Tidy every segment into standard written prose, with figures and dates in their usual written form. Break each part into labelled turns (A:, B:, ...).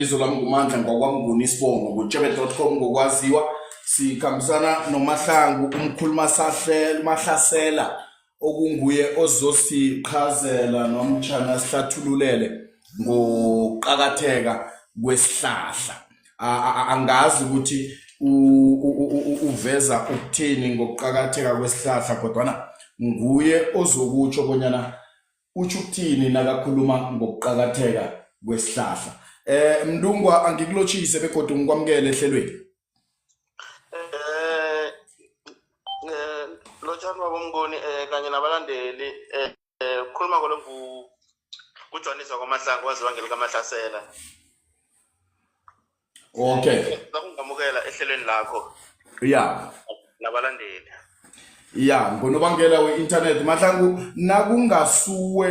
A: Ibizo lami nguMandla ngwakwamnguni isibongo ngutshebe.com ngokwaziwa. Sikhambisana noMahlangu umkhulu Mahlasela okunguye ozosiqhazela nomtshana sihlathululele ngokuqakatheka kwesihlahla. Angazi ukuthi uveza ukuthini ngokuqakatheka kwesihlahla kodwana nguye ozokutsho bonyana Utjho ukuthini nakakhuluma ngokuqakatheka kwesihlahla? Mntungwa, angikulotjhise begodu ngikwamukele ehlelweni.
B: Lotjhani baba Mnguni kanye nabalandeli. Khuluma kolo ngu kuJwanisa kwaMahlangu waziwa ngelikaMahlasela.
A: Okay.
B: Sakungamukela ehlelweni lakho.
A: Yeah.
B: Nabalandeli.
A: Ya, ngonobangela we-internet Mahlangu, nakungasuwe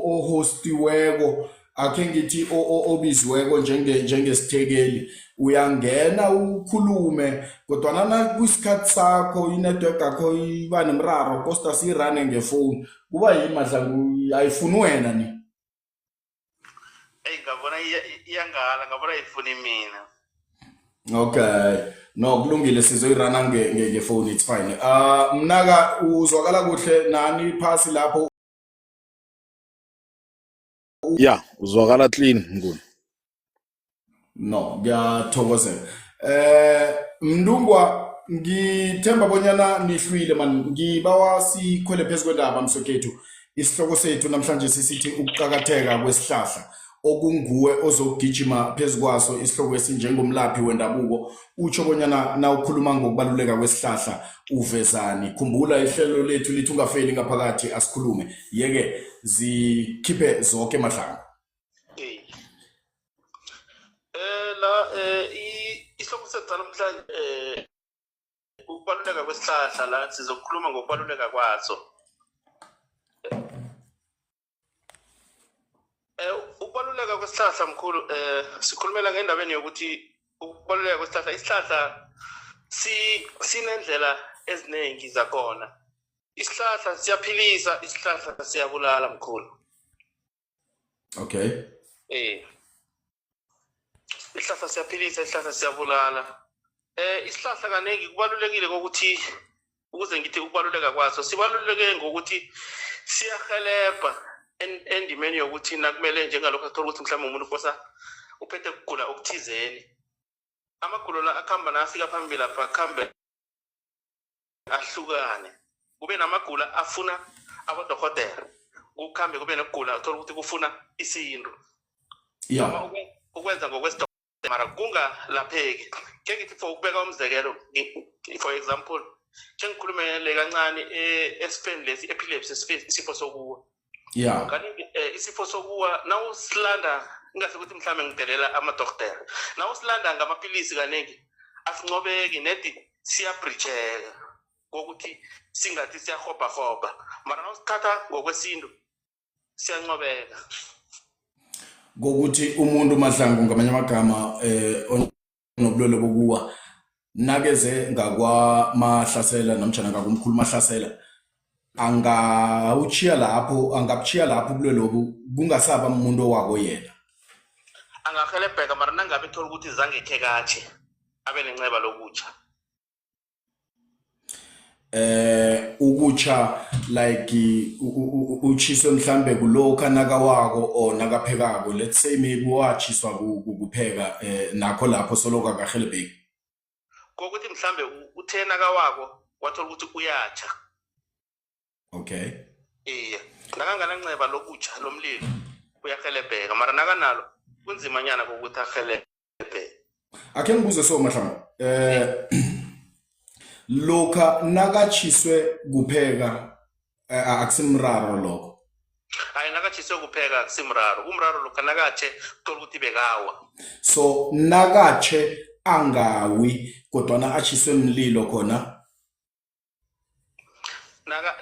A: ohostiweko, akhe ngithi obiziweko njengesithekeli, uyangena ukhulume, kodwana nakusikhathi sakho inetwork yakho iba nemraro, kosta siyirane ngefoni. Kuba yini Mahlangu, ayifuni wena ni?
B: Eyi, ngabona iyangala, ngabona ifuni mina.
A: Okay, no, kulungile, sizoyirana ngefoni, it's fine. Mnaka, uzwakala kuhle nani phasi lapho?
C: Ya, uzwakala clean Mnguni.
A: No, ngiyathokozela. Mntungwa, ngithemba bonyana nihlwile man, ngibawa sikhwele phezu kwendaba msokethu. Isihloko sethu namhlanje sisithi ukuqakatheka kwesihlahla, okunguwe ozogijima phezu kwaso isihloko esinjengomlaphi wendabuko. Utsho bonyana nawukhuluma ngokubaluleka kwesihlahla uvezani? Khumbula ihlelo lethu lithi ungafeli ngaphakathi, asikhulume. Yeke zikhiphe zonke Mahlangu.
B: La isihloko sethu namhlanje ukubaluleka kwesihlahla. La sizokhuluma ngokubaluleka kwaso. Ukubaluleka kwesihlahla mkhulu, sikhulumela ngendabeni yokuthi ukubaluleka kwesihlahla, isihlahla sinendlela eziningi zakhona. Isihlahla siyaphilisa, isihlahla siyabulala mkhulu.
A: Okay.
B: Isihlahla siyaphilisa, isihlahla siyabulala. Isihlahla kaningi kubalulekile ukuthi, ukuze ngithi ukubaluleka kwaso, sibaluleke ngokuthi siyahelebha endimeni yokuthi nakumele njengalokho athola ukuthi mhlawumbe umuntu kosa uphethe ukugula okuthizeni, amagulo la akuhamba nafika phambili lapha akhambe ahlukane, kube namagula afuna abodokotela, kukhambe kube nokugula uthola ukuthi kufuna isintu.
A: Noma
B: ukwenza ngokwesidokotela mara kungalapheki. Ke ngithi for ukubeka umzekelo, for example, ke ngikhulumele kancane esifeni lesi epilepsy, isifo sokuwa. Kanti isifo sokuwa nawusilanda, ingase ukuthi mhlawumbe ngidelela amadokotela, nawusilanda ngamapilisi kaningi asincobeki, nedi siyabridgeka kokuthi singathi siyahobhahoba, mara nawusithatha ngokwesintu siyancobeka.
A: Kokuthi umuntu Mahlangu, ngamanye amagama, onobulwele bokuwa, nakeze ngakwaMahlasela namtjhana ngakumkhulu Mahlasela, angawuchiya lapho, angabuchiya lapho ubulwele lobu, kungasaba umuntu owako yena.
B: Angahelebheka, mara nangabe thola ukuthi zange khekatshe abe nenceba lokutsha.
A: Ukutsha like utshiswe mhlambe kulokha nakawako or nakaphekako, let's say maybe watshiswa kupheka, nakho lapho soloko akahelebheki.
B: Kokuthi mhlambe uthe nakawako wathola ukuthi uyatsha.
A: Okay.
B: Iye, nakangananceba lokutsha lomlilo uyahelebheka, mara nakanalo kunzimanyana kokuthi ahelebheke.
A: Akhe ngibuze so Mahlangu, lokha nakatshiswe kupheka, akusimraro lokho?
B: Hayi, nakatshiswe kupheka akusimraro. Umraro lokha nakatshe uthola ukuthi bekawa.
A: So nakatshe angawi kodwana atshiswe mlilo khona?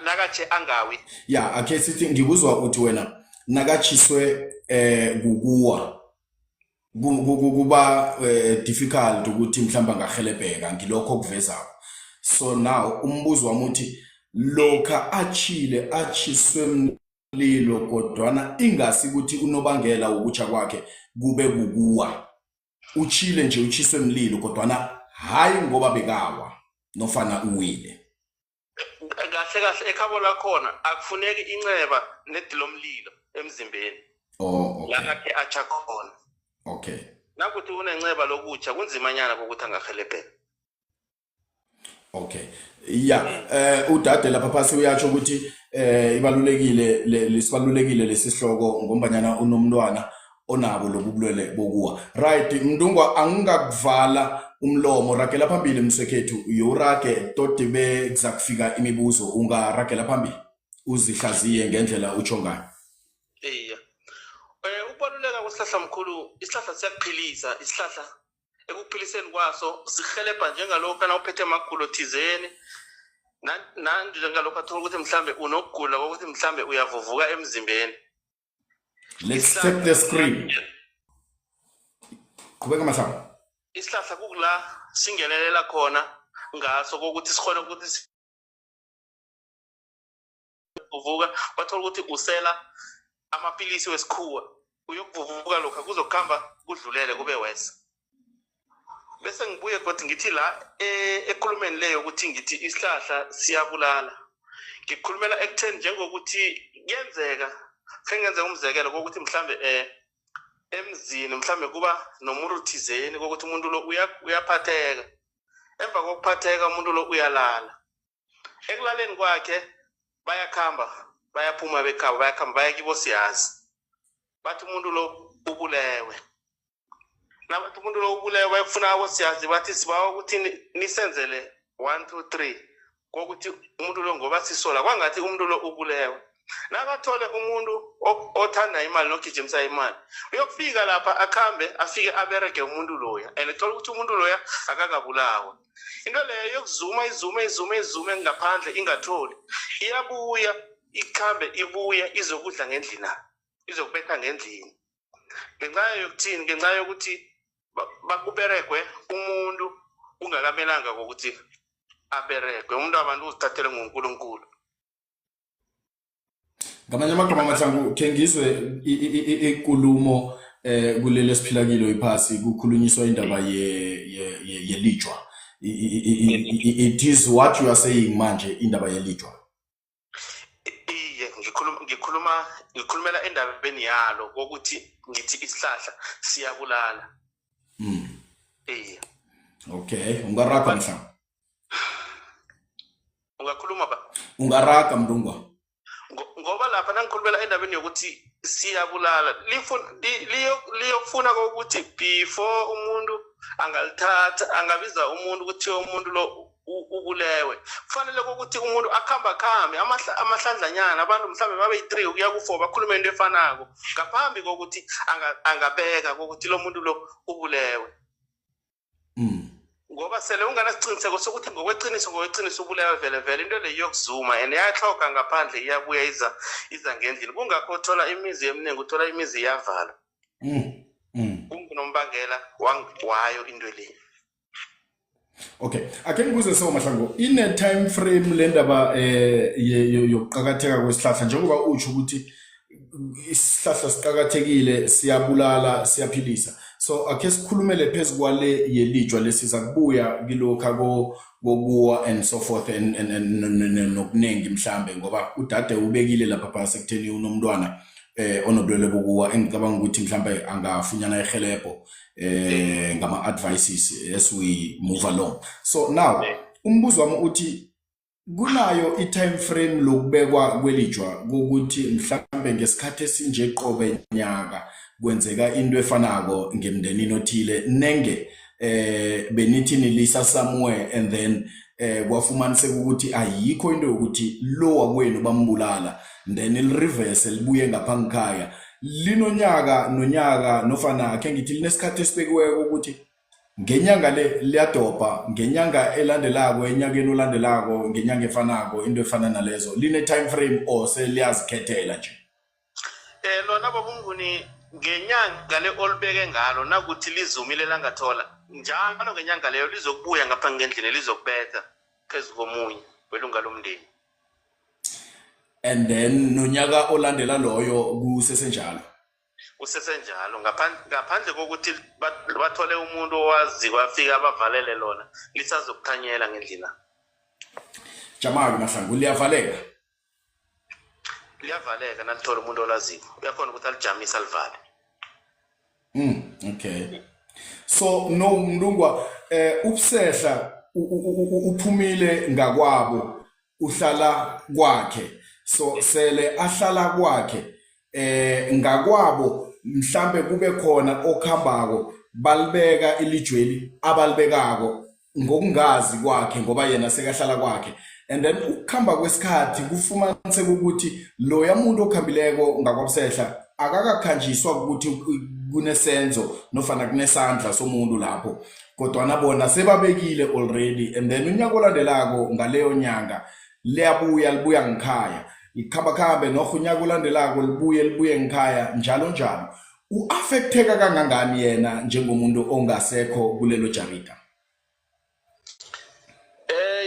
B: Nakatshe angawi.
A: Ya, akhe sithi ngikuzwa uthi wena nakatshiswe kukuwa kuba difficult ukuthi mhlawumbe angahelebheka, ngilokho okuvezako. So now umbuzo wami uthi lokha achile atshiswe mlilo kodwana ingasi ukuthi unobangela wokutsha kwakhe kube kukuwa. Utshile nje utshiswe mlilo kodwana hayi ngoba bekawa nofana uwile.
B: Kahle kahle ekhabo lakhona akufuneki inceba nedi lomlilo emzimbeni.
A: Oh, okay.
B: La akhe atsha khona.
A: Okay.
B: Nakuthi unenceba lokutsha kunzimanyana kokuthi angahelebheka.
A: Okay. Yeah, udade lapha phasi uyatsho ukuthi ibalulekile lesibalulekile lesi sihloko ngombanyana unomntwana onabo lobu bulwele bokuwa. Right, Mntungwa, angingakuvala umlomo, ragela phambili msekhethu, yorage todi bekuzakufika imibuzo, ungaragela phambili uzihlaziye ngendlela utsho ngayo.
B: Iya. Ukubaluleka kwesihlahla mkhulu, isihlahla siyakuphilisa, isihlahla ekuphiliseni kwaso sihelebha njengalokhu na uphethe amagulo thizeni, nanjengalokhu athola ukuthi mhlambe unokugula kokuthi mhlambe uyavuvuka emzimbeni.
A: Let's tap the screen. Qhubeka Mahlangu.
B: Isihlahla kukula singenelela khona ngaso kokuthi sikhona ukuthi uvuka, bathola ukuthi usela amapilisi wesikhuwa, uyokuvuvuka lokho kuzokuhamba kudlulele kube wese. Bese ngibuye kodwa ngithi la ekhulumeni leyo ukuthi ngithi isihlahla siyabulala, ngikhulumela ekutheni njengokuthi kuyenzeka, sengenze umzekelo kokuthi mhlambe emzini mhlambe kuba nomuntu thizeni kokuthi umuntu lo uyaphatheka, emva kokuphatheka umuntu lo uyalala, ekulaleni kwakhe bayakhamba bayaphuma bekhaba bayakhamba baya kibo siyazi, bathi umuntu lo ubulewe. Nabathi umuntu lo ubulewe bayofuna abo siyazi, bathi sibawa ukuthi nisenzele 1 2 3 kokuthi umuntu lo ngoba sisola kwangathi umuntu lo ubulewe. Nakathole umuntu othanda imali nogijimisa imali, uyokufika lapha akhambe afike aberege umuntu loya, and thola ukuthi umuntu loya akakabulawa. Into leyo yokuzuma izume izume izume ngaphandle ingatholi, iyabuya ikhambe ibuya izokudla ngendlini, izokubetha ngendlini. Ngenxa yokuthini? Ngenxa yokuthi bakuberegwe umuntu kungakamelanga kokuthi aberegwe umuntu, abantu uzithathele nguNkulunkulu.
A: Ngamanye amagama Mahlangu, khe ngizwe ikulumo kuleli esiphila kilo iphasi kukhulunyiswa indaba yelijwa. It is what you are saying manje, indaba yelijwa.
B: Iye, ngikhulumela endabeni yalo kokuthi ngithi isihlahla siyabulala. Iye.
A: Okay, ungaraga Mahlangu.
B: Ungakhuluma ba?
A: Ungaraga Mntungwa.
B: Ngoba lapha nangikhulumela endabeni yokuthi siyabulala, liyofuna ukuthi before umuntu angalithatha angabiza umuntu ukuthi umuntu lo ubulewe, kufanele ukuthi umuntu akhamba khambe amahlandlanyana, abantu mhlambe babe yi-3 ukuya ku-4 bakhulume into efanako ngaphambi kokuthi angabeka kokuthi lo muntu lo ubulewe. Ngoba sele unganasiqiniseko sokuthi ngokweqiniso ubulewe vele vele, into le iyokuzuma and iyahloga ngaphandle, iyabuya iza ngendlini. Kungakho uthola imizi eminingi, uthola imizi iyavalwa. Kungunombangela wayo into le.
A: Okay, ake ngibuze so Mahlangu, ine time frame le ndaba yokuqakatheka kwesihlahla, njengoba utsho ukuthi isihlahla siqakathekile, siyabulala, siyaphilisa. So ake sikhulumele phezu kwale yelijwa lesiza kubuya kilokha kokuwa and so forth and nokuningi mhlambe, ngoba udade ubekile lapha phasi ekutheni unomntwana onobulwele bokuwa, engicabanga ukuthi mhlambe angafunyana ihelebho ngama advices as we move along. So now umbuzo wami uthi kunayo i-time frame lokubekwa kwelijwa kokuthi mhlambe ngesikhathi esinje qobe nyaka kwenzeka into efanako ngemndenini othile, nenge benithi nilisa somewhere and then kwafumaniseka ukuthi ayikho into yokuthi lo wakwenu bambulala, then lireverse libuye ngapha ngikhaya linonyaka nonyaka, nofana akhe ngithi linesikhathi esibekiweko ukuthi ngenyanga le liyadobha, ngenyanga elandelako, enyakeni olandelako, ngenyanga efanako, into efana nalezo, line time frame or seliyazikhethela nje?
B: Lona babumnguni, ngenyanga le olibeke ngalo, nakuthi lizumile langathola njalo ngenyanga leyo lizokubuya ngapha ngendlini, lizokubetha phezu komunye welunga lomndeni.
A: And then nonyaka olandela loyo kusesenjalo?
B: Kusesenjalo ngaphandle kokuthi bathole umuntu owaziko afike abavalele lona, lisazokuthanyela ngendlina.
A: Jama-ke Mahlangu, liyavaleka?
B: Liyavaleka nalithola umuntu olaziko, uyakhona ukuthi alijamise alivale.
A: Okay. So no Mlungwa, ubusehla uphumile ngakwabo, uhlala kwakhe. So sele ahlala kwakhe ngakwabo, mhlambe kube khona okhambako balibeka ilijweli abalibekako ngokungazi kwakhe, ngoba yena sekahlala kwakhe, and then ukukhamba kwesikhathi kufumaniseka ukuthi loya muntu okhambileko ngakwabusehla akakakhanjiswa ukuthi kunesenzo nofana kunesandla somuntu lapho, kodwana bona sebabekile already. And then unyaka olandelako ngaleyo nyanga liyabuya, libuya ngikhaya, likhamba khambe norho, unyaka olandelako libuye, libuye ngikhaya, njalo njalo. U-affecteka kangangani yena njengomuntu ongasekho kulelo jarida?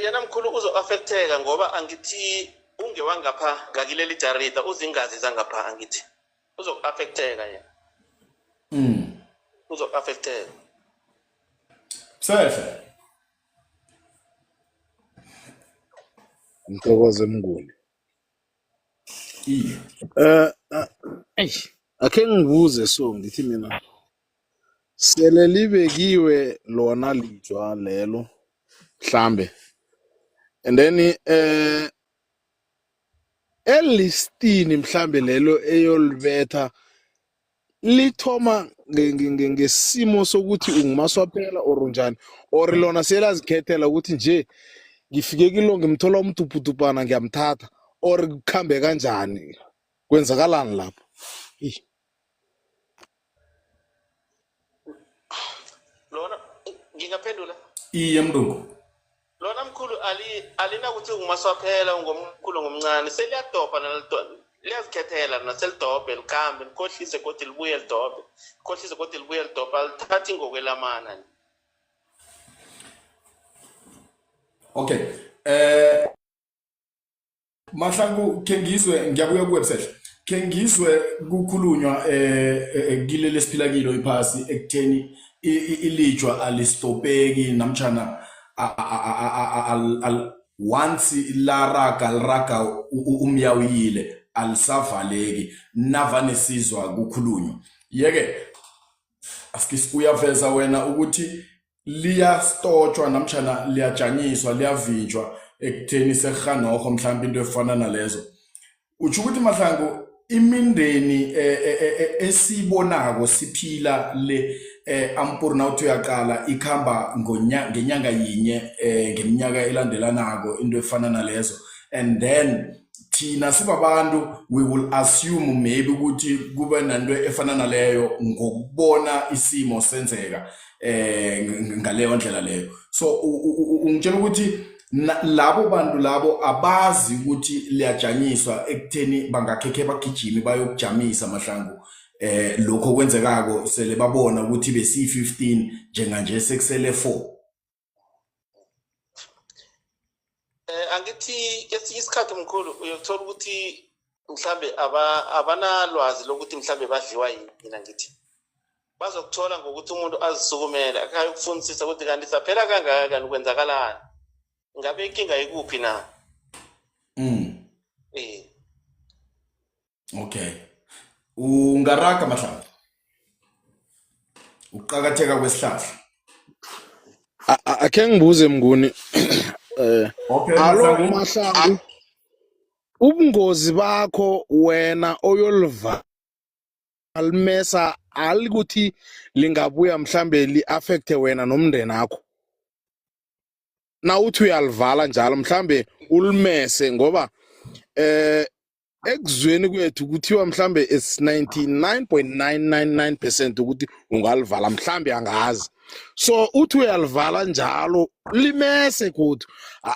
B: Yena mkhulu uzo-affecteka, ngoba angithi ungewangapha ngakileli jarida, uzingazi zangapha, angithi uzoku-affecteka yena. Uzoku-affecteka.
A: Sehle.
C: Ngithokoze Mnguni.
A: Iye.
C: Eish, akhe ngibuze, so ngithi mina sele libekiwe lona lijwa lelo mhlambe, and then elistini mhlambe lelo eyolibetha lithoma ngesimo sokuthi ungumaswaphela or njani, or lona selazikhethela ukuthi nje ngifike kilo ngimthola umtuputupana ngiyamthatha, or kukhambe kanjani, kwenzakalani lapho? Ih.
B: Lona ngingaphendula.
A: Iye, Mlungu.
B: Lona mkhulu alinakuthi ungumaswaphela, ungomkhulu, ngomncane, seliyadobha liyazikhethela lona, selidobhe likhambe, likhohlise kodwa libuye lidobhe, likhohlise kodwa libuye lidobhe, alithathi ngokwelamana.
A: Okay, Mahlangu, ke ngizwe, ngiyabuya ku-website, ke ngizwe kukhulunywa kileli esiphila kilo iphasi ekutheni ilijwa alistopeki namtjhana once laraga liraga umyawuyile, alisavaleki navane sizwa kukhulunywa. Yeke asikisi uyaveza wena ukuthi liyastotshwa namtjhana liyajanyiswa, liyavinjwa ekutheni sekuhanorho mhlawumbe, into efana nalezo. Utsho ukuthi Mahlangu, imindeni esibonako siphila le ampuru, nawuthi uyaqala ikhamba ngenyanga yinye ngeminyaka elandelanako, into efana nalezo, and then thina sibabantu we will assume maybe ukuthi kube nanto efana naleyo ngokubona isimo senzeka ngaleyo ndlela leyo. So ungitshela ukuthi labo bantu labo abazi ukuthi liyajanyiswa ekutheni bangakhekhe bagijime bayokujamisa, Mahlangu, lokho kwenzekako sele babona ukuthi besiyi-15, njenganje sekusele 4?
B: Angithi kesinye isikhathi mkhulu uyokuthola ukuthi mhlambe abanalwazi lokuthi mhlambe badliwa yini, angithi bazokuthola ngokuthi umuntu azisukumele akayokufundisisa ukuthi kanti saphela kangaka, kanti kwenzakalani, ngabe inkinga ikuphi na.
A: Okay, ungaraga Mahlangu, ukuqakatheka kwesihlahla.
C: Akhe ngibuze Mnguni.
A: Okay.
C: Alo.
A: Mahlangu.
C: Mahlangu, ubungozi bakho wena oyoliva alimesa alikuthi lingabuya mhlambe li-affecte wena nomndeni akho nawuthi uyalivala njalo, mhlambe ulimese, ngoba ekuzweni kwethu kuthiwa mhlambe it's 99.999% ukuthi ungalivala mhlambe, angazi. So uthi uyalivala njalo, limese godu,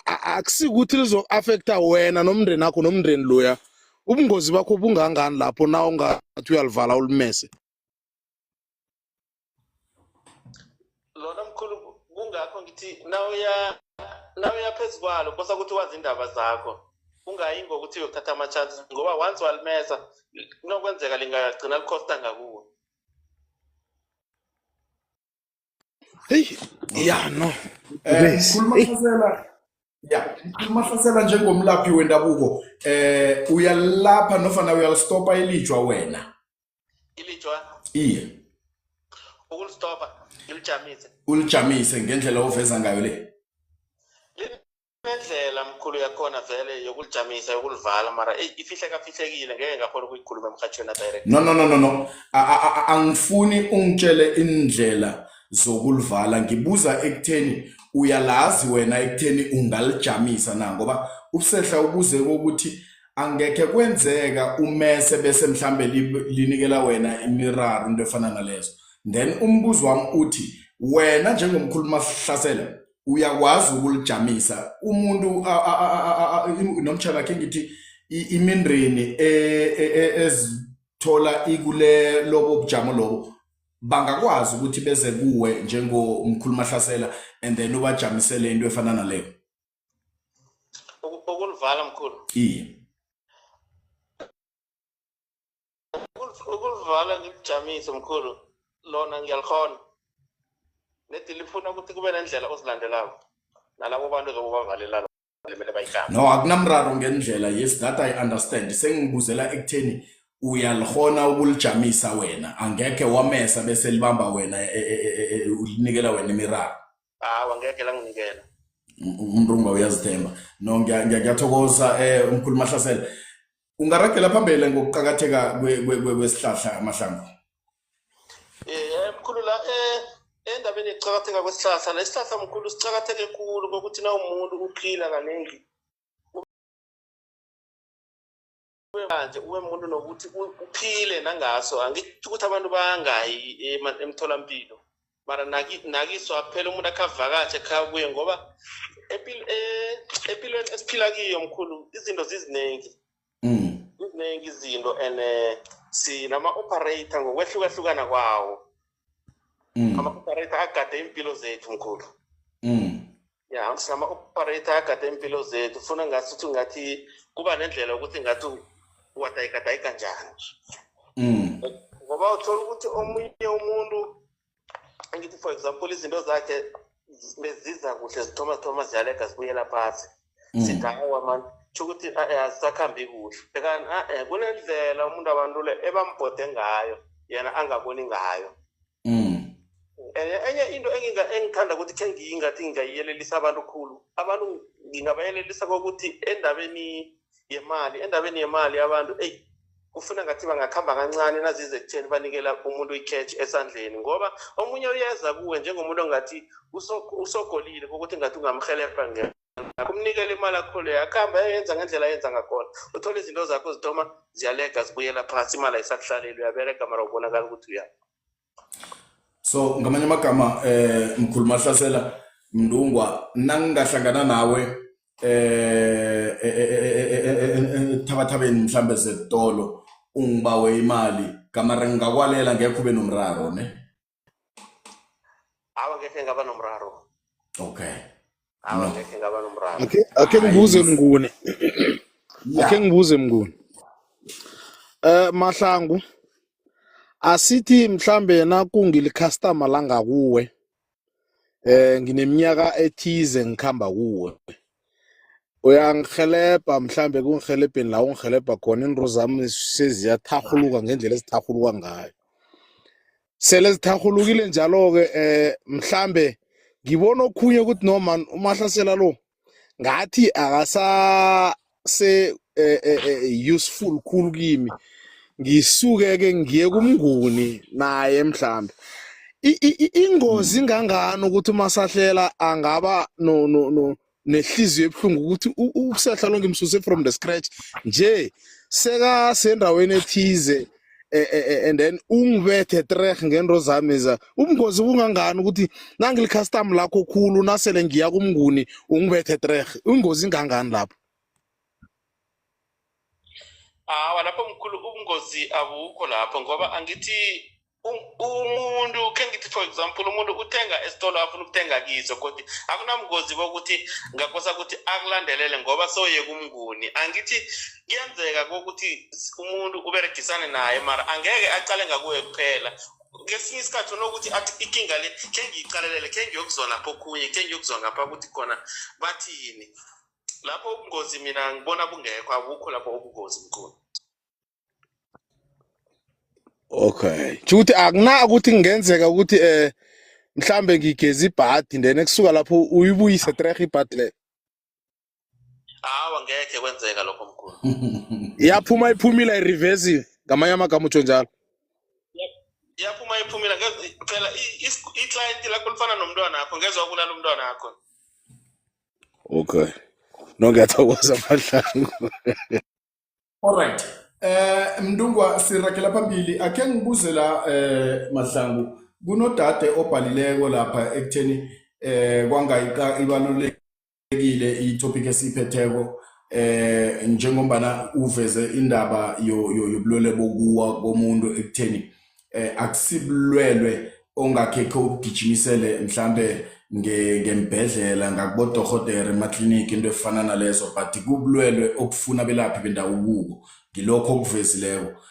C: akusikuthi lizo-affecta wena nomndeni akho nomndeni loya. Ubungozi bakho bungangani lapho na ungathi uyalivala ulimese?
B: Lona mkhulu, kungakho ngithi nawuya phezu kwalo kosa ukuthi wazi indaba zakho, ungayi ngokuthi uyokuthatha ama-chances, ngoba once walimesa kunokwenzeka lingagcina likhosta ngakuwe.
C: Hey, ya no.
A: Mkhulu Mahlasela, ya, Mkhulu Mahlasela, njengomlaphi wendabuko, uyalapha nofana uyalistopa ilijwa wena?
B: Ilijwa?
A: Iye.
B: Ukulistopa, ngilijamise?
A: Ulijamise ngendlela oveza ngayo le.
B: Linendlela, mkhulu, yakhona vele yokulijamisa, yokulivala, mara eyi, ifihleka fihlekile, ngeke ngakhona ukuyikhuluma emhathweni direct.
A: No, no, no, no, no, angifuni ungitshele indlela zokulivala. Ngibuza ekutheni uyalazi wena ekutheni ungalijamisa na, ngoba ubusehla ubuze kokuthi angekhe kwenzeka umese bese mhlambe linikela wena imiraro, into efana nalezo. Then umbuzo wami uthi, wena njengomkhulu Mahlasela, uyakwazi ukulijamisa umuntu nomtshana, khe ngithi imindeni ezithola ikule lobo bujamo lobo bangakwazi ukuthi beze kuwe njengomkhulu Mahlasela and then ubajamisele into efana naleyo?
B: Ukulivala, mkhulu?
A: Iye.
B: Ukulivala ngilijamise, mkhulu, lona ngiyalikhona, nedi lifuna ukuthi kube nendlela ozilandelako nalabo bantu ezobavalela lemele bayikhambe.
A: No, akunamraro ngendlela. Yes, that I understand. Sengibuzela ekutheni uyalihona ukulijamisa wena, angekhe wamesa bese libamba wena, ulinikela wena imiraro?
B: Hawa, ngeke langinikela.
A: Umrunga uyazithemba. No, ngiyathokoza, umkhulu Mahlasela. Ungaragela phambili ngokuqakatheka kwesihlahla, Mahlangu.
B: Mkhulu, la endabeni yokucakatheka kwesihlahla, la isihlahla, mkhulu, sicakatheke khulu kokuthi na umuntu uphila kaningi ube manje ube muntu nokuthi uphile nangaso. Angithi ukuthi abantu bangayi emtholampilo, mara nakiswa phela umuntu akhavakatshe khabuye, ngoba empilweni esiphila kiyo, mkhulu, izinto ziziningi. Ziningi izinto and sinama-operator ngokwehlukahlukana kwawo. Ama-operator agade impilo zethu, mkhulu. Ya, sinama-operator agade impilo zethu. Funa ngasuthi ngathi kuba nendlela yokuthi ngathi uwadayikadayika njani. Ngoba uthola ukuthi omunye umuntu, angithi for example, izinto zakhe beziza kuhle, zithoma zithoma ziyalega, zibuyela phasi. Sithi hawa man, tsho ukuthi azisakhambi kuhle. Kanti kunendlela umuntu abantu le ebambhode ngayo, yena angaboni ngayo. Enye into engithanda ukuthi khe ngingathi ngingayiyelelisa abantu khulu, abantu ngingabayelelisa kokuthi endabeni yemali abantu, eyi, kufuna ngathi bangakhamba kancane nazize ekutheni banikela umuntu i-cash esandleni, ngoba omunye uyeza kuwe njengomuntu ongathi usogolile, kokuthi ngathi ungamhelebha, kumnikela imali akho leyo, akuhambe ayenza ngendlela ayenza ngakhona. Uthole izinto zakho zithoma ziyalega, zibuyela phasi, imali ayisakuhlaleli, uyabereka mara ubonakala ukuthi uya
A: So ngamanye amagama, mkhulu Mahlasela Mndungwa, nangingahlangana nawe ethabathabeni mhlambe zetolo, ungibawe imali kamara ngingakwalela, ngekho ube nomraro ne?
B: Awa, ngekhe ngaba nomraro.
A: Okay.
B: Awa.
A: No.
B: Ngekhe ngaba nomraro.
C: Ake ngibuze, Mnguni. Ake ngibuze, Mnguni. Mahlangu, asithi mhlambe nakungili customer langakuwe, ngineminyaka ethize ngikhamba kuwe, uyangihelebha mhlambe, kungihelebheni la ungihelebha khona, into zami seziyathahuluka ngendlela ezithahuluka ngayo, sele zithahulukile njalo-ke, mhlambe ngibona okhunye ukuthi noma uMahlasela lo ngathi akasase useful khulu kimi, ngisuke ke ngiye kuMnguni naye mhlambe. Ingozi ingangani ukuthi uMasahlela angaba no no no nehliziyo ebuhlungu ukuthi ubusehla lo ngimsuse from the scratch nje, seka sendaweni ethize, and then ungibethe treh ngento zami za ubungozi bungangani ukuthi nangili-custom lakho khulu, nasele ngiya kuMnguni ungibethe treh, ingozi ingangani lapho?
B: Awa, lapho mkhulu, ubungozi abukho lapho, ngoba angithi umuntu, khe ngithi for example, umuntu uthenga esitolo afuna ukuthenga kiso, kodwa akunamngozi bokuthi ngakosa ukuthi akulandelele ngoba soye kuMnguni. Angithi kuyenzeka kokuthi umuntu uberegisane naye, mara angeke acale ngakuye kuphela. Ngesinye isikhathi unokuthi athi ikinga le khe ngiyiqalelele, khe ngiyokuzwa lapho okhunye, khe ngiyokuzwa ngapha ukuthi khona bathini. Lapho ubungozi mina ngibona bungekho, abukho lapho ubungozi mkhulu.
C: Okay, ukuthi akuna ukuthi kungenzeka ukuthi mhlambe ngigeza ibhadi, then kusuka lapho uyibuyise trek ibhadi le?
B: Hawa, ngekhe kwenzeka lokho mkhulu.
C: Iyaphuma iphumile, ireverse, ngamanye amagama utsho njalo?
B: Iyaphuma iphumile. Phela i-client lakho lifana nomntwana akho, ngeze wabulala umntwana akho.
C: Okay, no, ngiyathokoza Mahlangu.
A: Alright. Mntungwa, sirakela phambili. Akhe ngibuze la, Mahlangu. Kunodade obhalileko lapha ekutheni kwanga ibalulekile i-topic esiyiphetheko, njengombana uveze indaba yobulwele bokuwa komuntu, ekutheni akusibulwelwe ongakhekhe ubugijimisele mhlambe ngembhedlela, ngakubodorhodere, emakliniki, into efana nalezo, but kubulwelwe okufuna belaphi bendabuko. Ngilokho okuvezileko.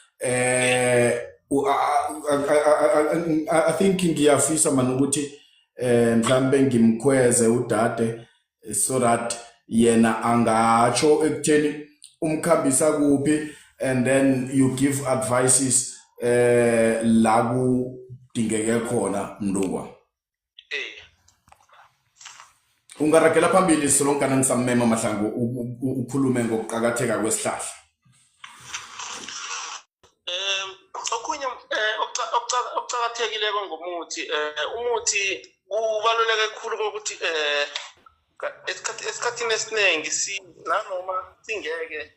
A: I think ngiyafisa man ukuthi mhlambe ngimkhweze udade so that yena angatsho ekutheni umkhambisa kuphi, and then you give advices la kudingeke khona, Mntungwa. Ungaragela phambili solonkana ngisammema Mahlangu, ukhulume ngokuqakatheka kwesihlahla.
B: Okhunye okuqakathekileko ngomuthi, umuthi kubaluleke khulu kokuthi esikhathini esiningi si nanoma singeke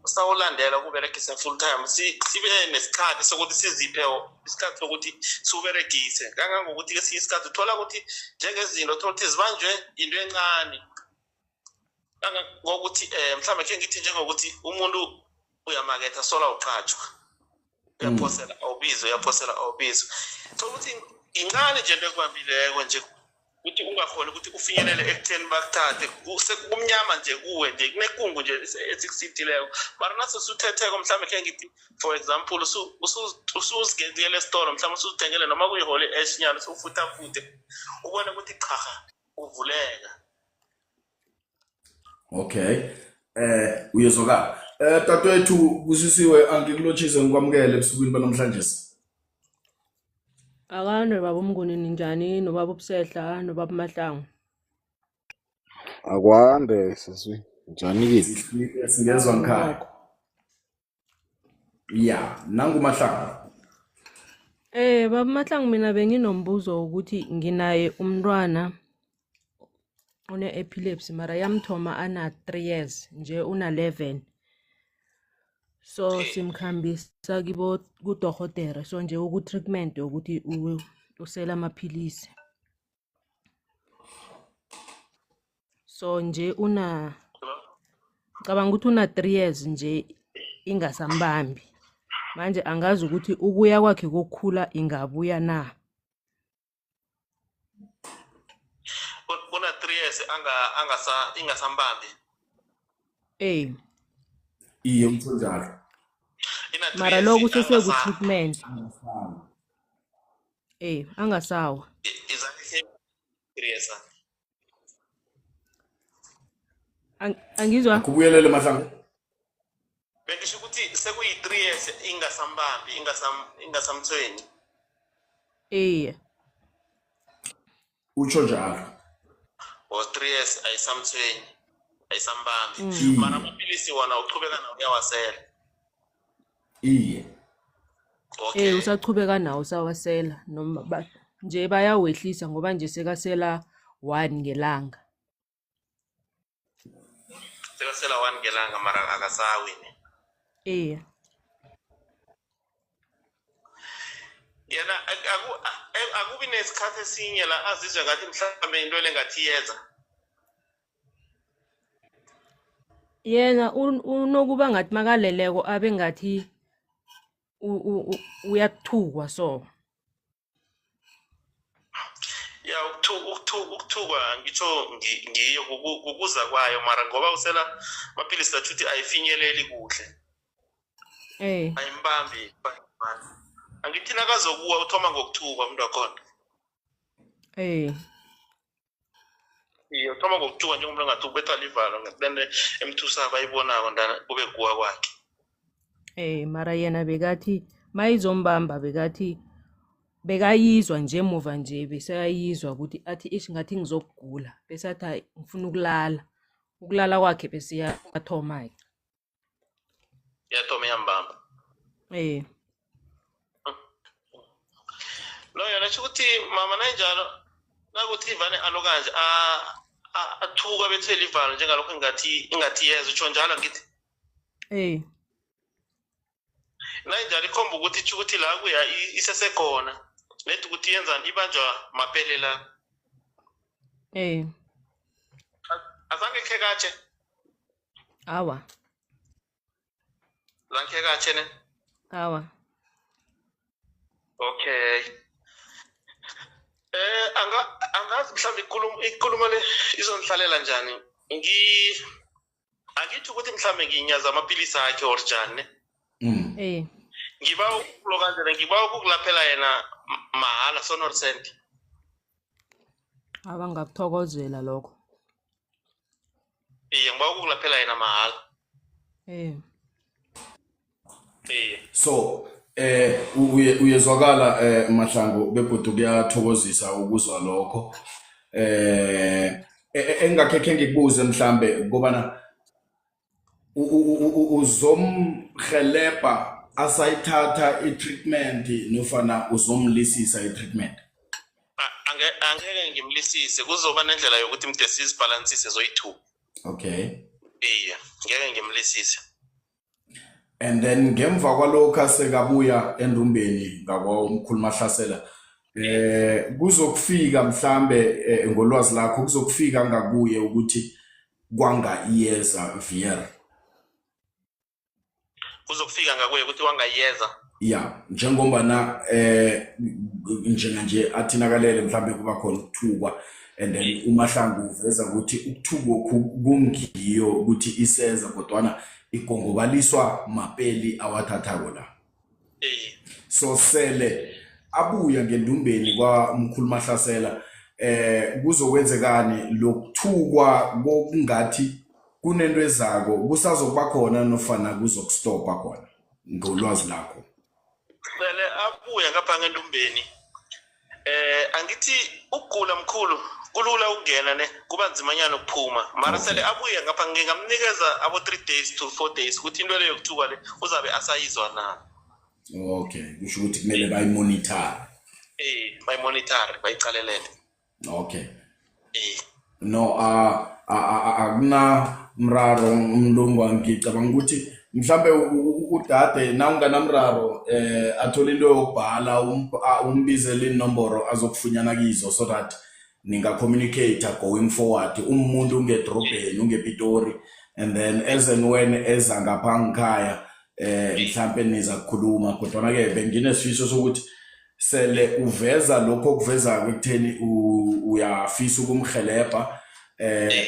B: sawulandela ukuberegisa full time, sibe nesikhathi sokuthi siziphe isikhathi sokuthi siwuberegise, kangangokuthi kesinye isikhathi uthola ukuthi njengezinto, uthola ukuthi zibanjwe into encane, kangangokuthi mhlawumbe khe ngithi njengokuthi umuntu uyamaketha, sola uqhatshwa, uyaphosela awubizwe, uyaphosela awubizwe. Thola ukuthi incane nje into ekubambileko nje ukuthi ungakhoni ukuthi ufinyelele ekutheni bakuthathe, sekumnyama nje kuwe nje, kunekungu nje esikusithileko. Mara nase suthetheko, mhlawumbe khe ngithi for example usuzigenzile esitolo, mhlawumbe usuzithengele noma kuyi-holy ash nyana, usufutafute, ubone ukuthi chaha, uvuleka.
A: Okay, uyezwakala. Tatwethu kusisiwe, angikulotshise, ngikwamukele ebusukwini banamhlanje.
D: Akanwe baba uMnguni, ninjani nobaba uBusehla nobaba uMahlangu?
C: Akwande sisi, njani ke?
A: Singezwa ngikhaya.
D: Nokho.
A: Ya, nangu Mahlangu.
D: Baba Mahlangu, mina benginombuzo wokuthi nginaye umntwana one-epilepsy, mara yamthoma ana 3 years, nje una 11. So simkhambisa kibo kudorhotere, so nje uku-treatment yokuthi usela amaphilisi. So nje una, ngicabanga ukuthi una 3 years nje ingasambambi. Manje angazi ukuthi ukuya kwakhe kokukhula ingabuya na.
B: Kuna 3 years anga angasa ingasambambi?
A: Iye, utsho njalo.
B: Ina 3
D: Mara
B: years
D: lokhu sese ku-treatment. Angasawa.
B: Izange 3 years, ah?
D: Angizwa.
A: Kubuyelele Mahlangu.
B: Bengisho ukuthi sekuyi-3 years ingasambambi, ingasamthweni?
D: Eh.
A: Utsho njalo.
B: Or 3 years ayisamthweni, ayisambambi?
A: Iye.
B: Mara amaphilisi wona uchubeka nawo, uyawasela?
A: Iye.
B: Okay.
D: Usachubeka nawo, usawasela, noma nje bayawehlisa ngoba nje sekasela 1 ngelanga.
B: Sekasela 1 ngelanga, mara akasawi ne?
D: Eh.
B: Yena akubi nesikhathi esinye la azizwe ngathi mhlawumbe into le ngathi iyeza?
D: Yena unokuba ngathi makaleleko abe ngathi uyathukwa so.
B: Ya, ukuthukwa ngitsho ngiyo kukuza kwayo, mara ngoba usela amaphilisi athuthi ayifinyeleli kuhle. Ayimbambi, Angithi nakazokuwa uthoma ngokuthuka umuntu wakhona.
D: Eh.
B: Iye, uthoma ngokuthuka njengomuntu ongathi ubethwa livalo ngathi lento emthusako ayibonako ntana kube kuwa kwakhe.
D: Eh, mara yena bekathi mayizombamba bekathi bekayizwa nje muva nje besayizwa ukuthi athi ish ngathi ngizokugula bese athi hayi ngifuna ukulala ukulala kwakhe bese iyathoma-ke.
B: Iyathoma iyambamba.
D: Eh.
B: No yona sho ukuthi mama nayinjalo nakuthi ivane alokanje athuka bethele ivalo njengalokho ingathi ingathi yeza utsho njalo ngithi.
D: Eh.
B: Nayinjalo ikhomba ukuthi tsho ukuthi la kuya isesekhona nedi ukuthi yenzani ibanjwa mapele la.
D: Eh.
B: Azange khe katshe.
D: Awa.
B: Zange khe katshe ne?
D: Awa.
B: Okay. Eh anga angazi mhlawumbe ikulumo ikulumo le izonihlalela njani. Ngi angithi ukuthi mhlawumbe nginyaza amapilisi akhe or njani ne?
D: Eh.
B: Ngiba ukulokanjena ngiba ukukulaphela yena mahala sonor cent.
D: Awa ngakuthokozela lokho.
B: Iye ngiba ukukulaphela yena mahala.
D: Eh.
B: Iye.
A: So uyezwakala Mahlangu begodu kuyathokozisa ukuzwa lokho. Engakhe ngikubuze mhlambe kobana uzomhelebha asayithatha i-treatment nofana uzomlisisa i-treatment?
B: Angeke ngimlisise, kuzoba nendlela yokuthi mde sizibhalansise zoyi-2.
A: Okay.
B: Iye, ngeke ngimlisise.
A: And then ngemva kwalokho asekabuya endumbeni ngakwamkhulu Mahlasela, kuzokufika mhlambe ngolwazi lakho kuzokufika ngakuye ukuthi kwanga iyeza VR.
B: Kuzokufika ngakuye ukuthi kwanga iyeza.
A: Ya, njengombana njenganje athinakalele mhlambe kuba khona ukuthukwa and then uMahlangu uveza ukuthi ukuthukwa kungiyo ukuthi iseza kodwana igongobaliswa mapeli awathathako la. So sele abuya ngendumbeni kwamkhulu Mahlasela kuzokwenzekani lokuthukwa kokungathi kunento ezako kusazokuba khona nofana kuzokustopa khona ngolwazi lakho?
B: Sele abuya ngapha ngendumbeni angithi ukugula mkhulu kulula ukungena ne kuba nzimanyana ukuphuma mara sele abuya ngapha ngingamnikeza abo 3 days to 4 days ukuthi into leyo yokuthuka le uzabe asayizwa na.
A: Okay, kusho ukuthi kumele bayimonitor.
B: Bayimonitor bayicalelele.
A: Okay. No akuna mraro mlungwa, ngicabanga ukuthi mhlambe udade nawunganamraro athole into yokubhala umbizele inomboro azokufunyana kizo so that ninga communicate going forward. Umuntu ungedrobheni ungePitori and then as and when eza ngapha ngikhaya mhlambe niza kukhuluma, kodwa ke benginesifiso sokuthi sele uveza lokho okuvezako ekutheni uyafisa ukumhelebha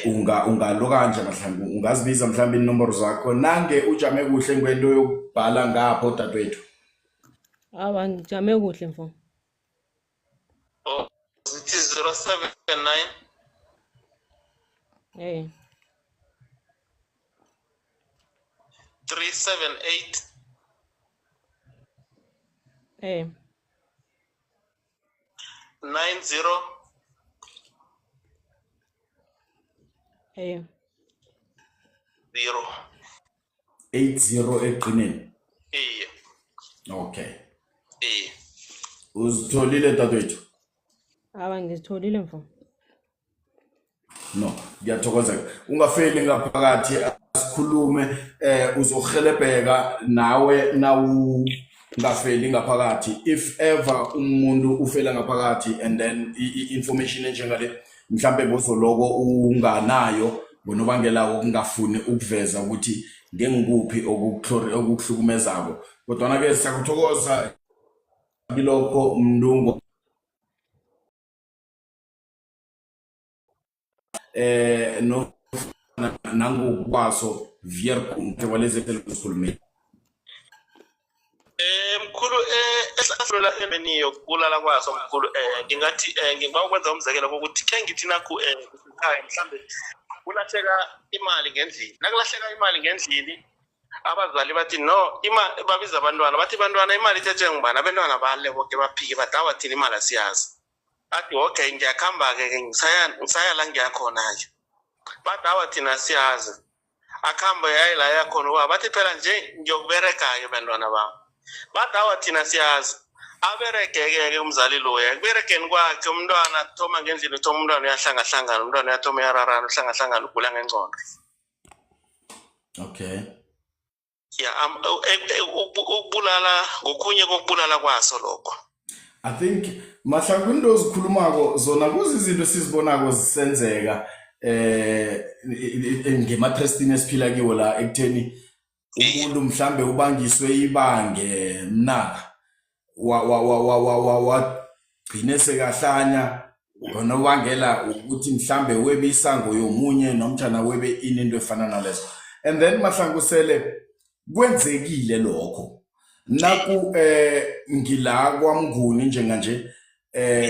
A: ungalo kanje Mahlangu ungazibiza mhlambe inomboro zakho nange ujame kuhle ngento yokubhala ngapho dadewethu.
D: Awa ngijame kuhle mfo.
B: Oh, zithi 079 378 90 0
A: 80 ekugcineni.
B: Iye.
A: Okay.
B: Iye.
A: Uzitholile dadewethu?
D: Awa ngizitholile mfo.
A: No, ngiyathokoza. Ungafeli ngaphakathi asikhulume uzohelebheka nawe nawungafeli ngaphakathi. If ever umuntu ufela ngaphakathi and then i-information enjengale mhlambe bozoloko unganayo ngonobangela wokungafuni ukuveza ukuthi ngengikuphi okukuhlukumezako. Kodwana ke siyakuthokoza kilokho Mlungu. No nangokwaso Vierkom walezi sikhulumile.
B: Mkhulu Esahlula emeni yokulala kwaso mkhulu, ngingathi ngiba ukwenza umzekelo kokuthi khe ngithi nakhu ekhaya mhlambe kulahleka imali ngendlini. Nakulahleka imali ngendlini, abazali bathi no, babiza abantwana bathi, bantwana, imali ithethwe ngubani? Abantwana bale boke baphike, bathi awa, thina imali asiyazi. Athi okay, ngiyakuhamba-ke ke, ngisaya la ngiyakhona-ke. Bathi awa, thina siyazi. Akuhambe yaye la yakhona ubaba, bathi phela nje ngiyokuberega-ke bantwana bami. Bathi awa, thina siyazi. Aberege-ke ke umzali loya, ekuberegeni kwakhe umntwana thoma ngendlini, uthoma umntwana uyahlangahlangana, umntwana uyathoma uyararana, uhlangahlangana, ugula ngengcondo.
A: Okay.
B: Ya, ukubulala ngokhunye kokubulala kwaso lokho.
A: I think Mahlangu, into ozikhulumako zona kuzizinto esizibonako zisenzeka ngematrestini esiphila kiwo la, ekutheni umuntu mhlambe ubangiswe ibange mnaka wa wa wa wa wa wa wagcine sekahlanya ngonobangela ukuthi mhlambe webe isango yomunye nomtshana webe ini, into efana nalezo. And then Mahlangu, sele kwenzekile lokho, naku ngila kwaMnguni njenganje,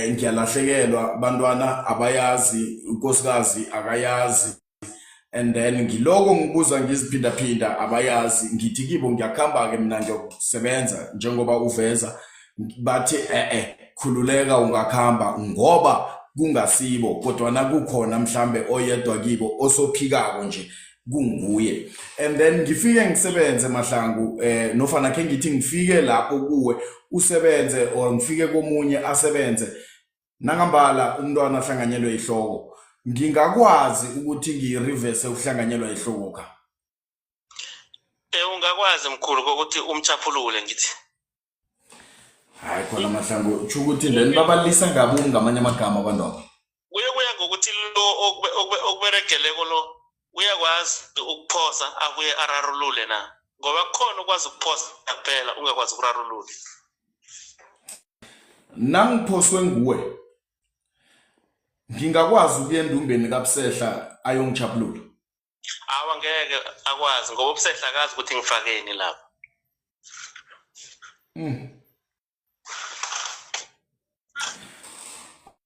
A: ngiyalahlekelwa, bantwana abayazi, unkosikazi akayazi, and then ngiloko ngibuza ngiziphindaphinda, abayazi. Ngithi kibo ngiyakuhamba-ke mina ngiyokusebenza njengoba uveza, bathi eh khululeka, ungakhamba, ngoba kungasibo, kodwana kukhona mhlambe oyedwa kibo osophikako nje kunguye. And then ngifike ngisebenze Mahlangu, nofana khe ngithi ngifike lapho kuwe usebenze or ngifike komunye asebenze, nangambala umntwana ahlanganyelwe ihloko, ngingakwazi ukuthi ngiyi-reverse ukuhlanganyelwa ihloko ka?
B: Ungakwazi mkhulu kokuthi umchaphulule, ngithi.
A: Hayi khona Mahlangu, tsho ukuthi then babalisa ngabomu ngamanye amagama abantwaba.
B: Kuye kuya ngokuthi lo okuberegeleko lo uyakwazi ukuphosa abuye ararulule na, ngoba kukhona ukwazi ukuphosa kuphela ungakwazi ukurarulula.
A: Nangiphoswe nguwe, ngingakwazi ukuya endumbeni kaBusehla ayongichaphulula?
B: Awa, ngeke akwazi, ngoba uBusehla akazi ukuthi ngifakeni lapha.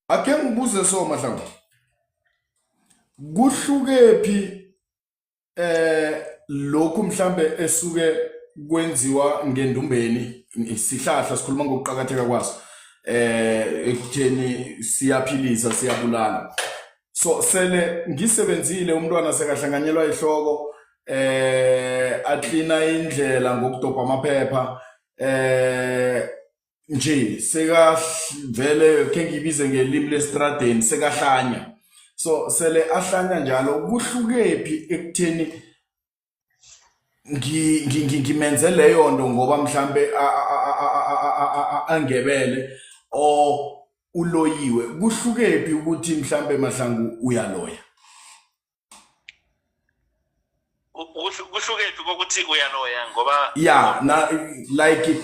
A: Ake ngibuze so Mahlangu, kuhlukephi lokhu mhlambe esuke kwenziwa ngendumbeni, isihlahla sikhuluma ngokuqakatheka kwaso ekutheni siyaphilisa, siyabulala? So sele ngisebenzile, umntwana sekahlanganyelwa ihloko, aklina indlela ngokudobha amaphepha, nje sekavele, khe ngibize ngelimi lesitradeni, sekahlanya. So sele ahlanya njalo, kuhlukephi ekutheni ngimenze leyo nto ngoba mhlambe angebele or uloyiwe? Kuhlukephi ukuthi mhlambe Mahlangu uyaloya?
B: Kuhlukephi kokuthi uyaloya ngoba
A: Ya, na like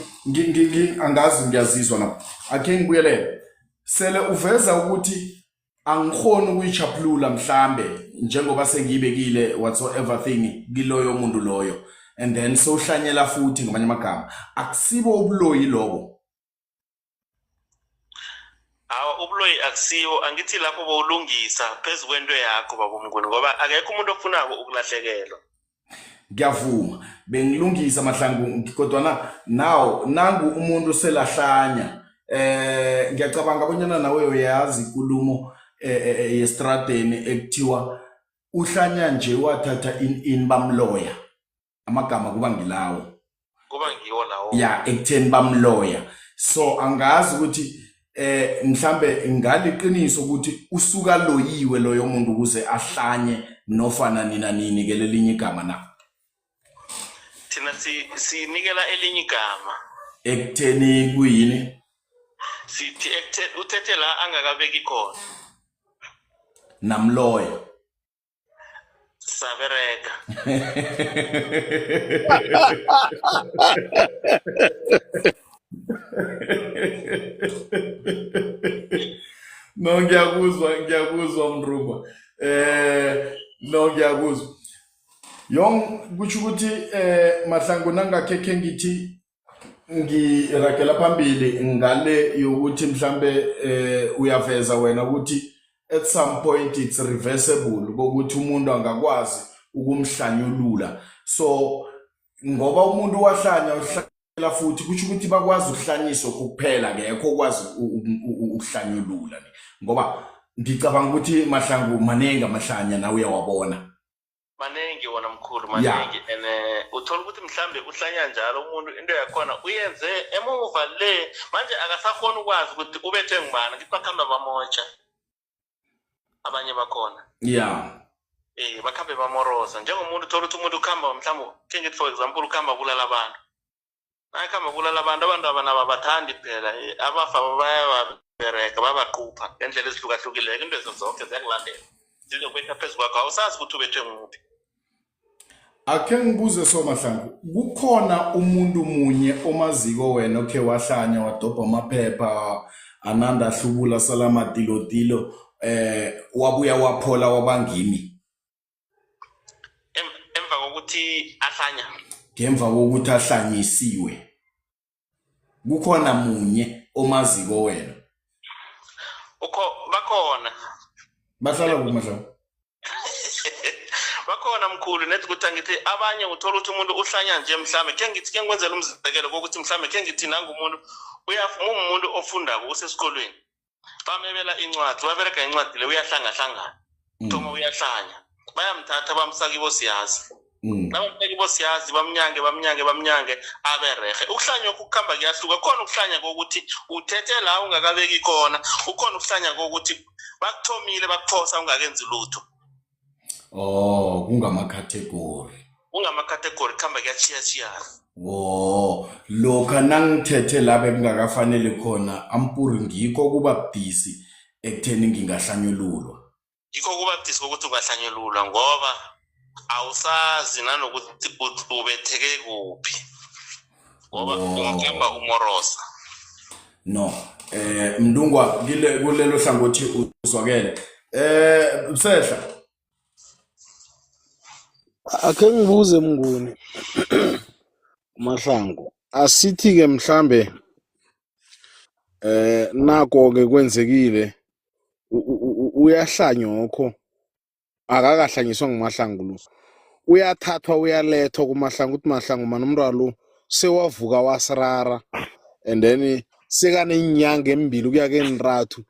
A: angazi ngiyazizwa na. Akhe ngibuyelele, sele uveza ukuthi angikhoni ukuyichaphulula mhlambe njengoba sengiyibekile whatsoever thing kiloyo muntu loyo, and then sowuhlanyela futhi, ngamanye amagama akusibo ubuloyi lobo?
B: Awa, ubuloyi akusiwo. Angithi lapho bowulungisa phezu kwento yakho, babomnguni, ngoba akekho umuntu ofunako ukulahlekelwa.
A: Ngiyavuma, bengilungisa Mahlangu, kodwana now nangu umuntu selahlanya. Ngiyacabanga bonyana nawe uyazi ikulumo yestradeni ekuthiwa uhlanya nje wathatha in in bamloya, amagama kuba ngilawo.
B: Kuba ngiwo lawo.
A: Ya, ekutheni bamloya. So angazi ukuthi mhlambe ngaliqiniso ukuthi usuka loyiwe loyo muntu ukuze ahlanye, nofana nina nini ke lelinye igama na?
B: Thina sinikela elinye igama.
A: Ekutheni kuyini?
B: Sithi uthethe la angakabeki khona.
A: Namloya.
B: Sabereka.
A: No, ngiyakuzwa, ngiyakuzwa Mrungwa. No, ngiyakuzwa. Yong kusho ukuthi Mahlangu, nangakhekhe ngithi Ngiragela phambili ngale yokuthi mhlambe uyaveza wena ukuthi at some point it's reversible kokuthi umuntu angakwazi ukumhlanyulula. So ngoba umuntu wahlanya uhlala futhi, kusho ukuthi bakwazi ukuhlanyiswa kuphela, akekho okwazi ukuhlanyulula, ngoba ngicabanga ukuthi Mahlangu maningi amahlanya nawe uyawabona.
B: Maningi wona mkhulu, maningi. And uthola ukuthi mhlambe uhlanya njalo umuntu, into yakhona uyenze emuva le, manje akasakhona ukwazi ukuthi ubethwe ngubani. Ngithi bakhambe bamotsha abanye bakhona. Bakhambe bamorosa njengomuntu. Uthola ukuthi umuntu ukhamba mhlawumbe, khe ngithi for example, ukhamba bulala abantu. Nayikhamba bulala abantu, abantu abanabo abathandi phela. Abafa bayababereka, babaqupha ngendlela ezihlukahlukileko. Into ezo zonke ziyakulandela, zizokubetha phezu kwakho, awusazi ukuthi ubethwe nguphi.
A: Akhe ngibuze so Mahlangu, kukhona umuntu munye omaziko wena okhe wahlanya, wadobha amaphepha, ananda ahlubula salamatilotilo, wabuya waphola wabangimi?
B: Emva kokuthi ahlanya?
A: Ngemva kokuthi ahlanyisiwe, kukhona munye omaziko wena?
B: Ukho, bakhona.
A: Bahlala kuphi, Mahlangu?
B: Bakhona mkhulu. Nethi ukuthi angithi abanye uthola ukuthi umuntu uhlanya nje, mhlambe khe ngithi, ke ngikwenzela umzekelo kokuthi mhlambe khe ngithi nangumuntu ungumuntu ofundako, usesikolweni, bamebela incwadi, baberega incwadi le, uyahlangahlangana, thoma uyahlanya, bayamthatha bamsa kibo siyazi. Nabamsa kibo siyazi, bamnyange, bamnyange, bamnyange, aberehe. Ukuhlanya okhu kukhamba kuyahluka. Khona ukuhlanya kokuthi uthethe la ungakabeki khona, ukhona ukuhlanya kokuthi bakuthomile bakuphosa ungakenzi lutho.
A: Oh, kungama-category.
B: Kungama-category, kuhamba kuyachiyachiyana.
A: Wo, lokha nangithethe la bekungakafanele khona ampuri, ngikho kuba budisi ekutheni ngingahlanyululwa.
B: Yikho kuba budisi kokuthi ungahlanyululwa, ngoba awusazi nanokuthi ubetheke kuphi, ngoba ungakhamba umorosa.
A: No, Mntungwa, kile kulelo hlangothi uzwakele. Msehla.
C: Akhe ngibuze Mnguni, Mahlangu, asithi-ke mhlambe nako-ke kwenzekile, uyahlanyokho, akakahlanyiswa nguMahlangu lo, uyathathwa uyalethwa kuMahlangu, uthi Mahlangu mani, umntwana lo sewavuka wasirara, and then sekaneenyanga embili ukuya kentathu,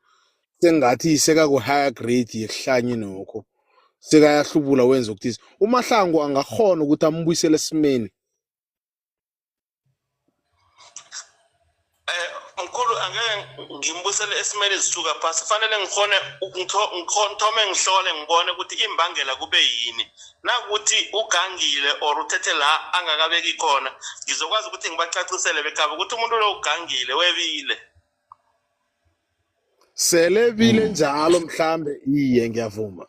C: sengathi sekaku-higher grade yekuhlanye nokho, sekayahlubula, wenza okuthize, uMahlangu angakhona ukuthi ambuyisele esimeni?
B: Mkhulu, angeke ngimbusele esimeni zisuka phasi. Fanele ngikhone ngithome ngihlole, ngibone ukuthi imbangela kube yini. Nakuthi ugangile or uthethe la angakabeki khona, ngizokwazi ukuthi ngibacacisele bekhaba ukuthi umuntu lo ugangile, webile.
C: Selebile njalo mhlambe, iye, ngiyavuma,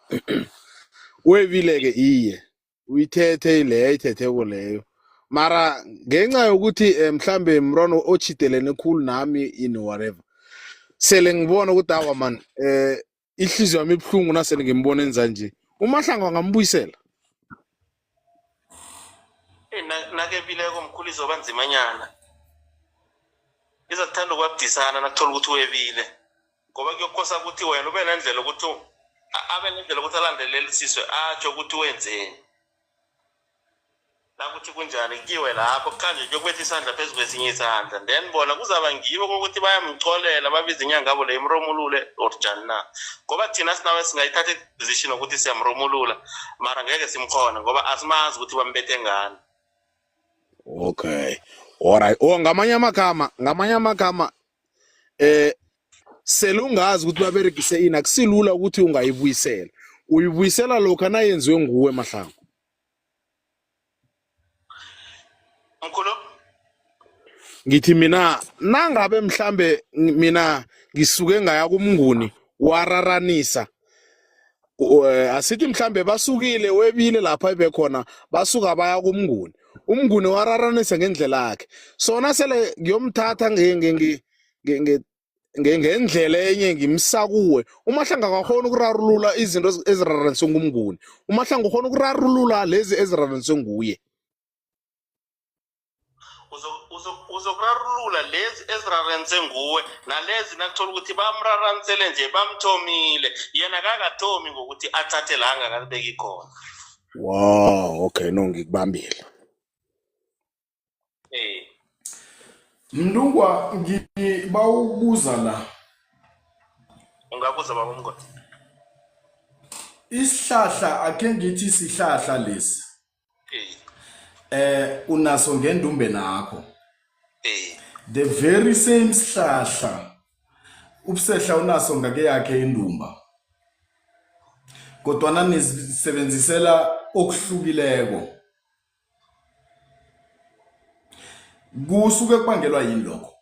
C: webile-ke, iye, uyithethe leyo ayithetheko leyo, mara ngenxa yokuthi mhlambe mntwana ochidelene khulu nami in whatever, sele ngibona ukuthi awa man, ihliziyo yami ibuhlungu nasele ngimbona enza nje, uMahlangu angambuyisela?
B: Nakebileko mkhulu izoba nzimanyana, izakuthanda ukwabudisana nakuthola ukuthi webile, ngoba kuyokosa ukuthi wena ube nendlela ukuthi abe nendlela ukuthi alandelelisiswe, atsho ukuthi wenzeni, nakuthi kunjani kiwe lapho, kukhanje kuyokubetha isandla phezu kwesinye isandla, then bona kuzaba ngibo kokuthi bayamcolela, babiza inyanga yabo leyo imromulule or njani na, ngoba thina sinawe singayithatha i-decision yokuthi siyamromulula, mara ngeke simkhona ngoba asimazi ukuthi bambethe ngani.
C: Okay, alright. Oh, ngamanye amagama selungazi ukuthi baberegise ini, akusilula ukuthi ungayibuyisela. Uyibuyisela lokha nayenziwe nguwe, Mahlangu.
B: Mkhulu.
C: Ngithi mina nangabe mhlambe mina ngisuke ngaya kuMnguni, wararanisa, asithi mhlambe basukile, webile lapha ebekhona, basuka baya kuMnguni, uMnguni wararanisa ngendlela yakhe, sona sele ngiyomthatha ngendlela enye ngimsa kuwe, uMahlangu akakhona ukurarulula izinto eziraraniswe nguMnguni, uMahlangu ukhona ukurarulula lezi eziraraniswe nguye.
B: Uzokurarulula lezi ezirarense nguwe nalezi nakuthola ukuthi bamraranisele nje, bamthomile, yena kakathomi ngokuthi athathe la angakabeki khona.
C: Wow, okay, no, ngikubambile.
A: Mntungwa, ngibawukubuza la.
B: Ungabuza, baba Mnguni.
A: Isihlahla, akhe ngithi sihlahla lesi. Unaso ngendumbe nakho. The very same sihlahla ubusehla unaso ngake yakhe indumba. Kodwana nisebenzisela okuhlukileko. Kusuke kubangelwa yini lokho?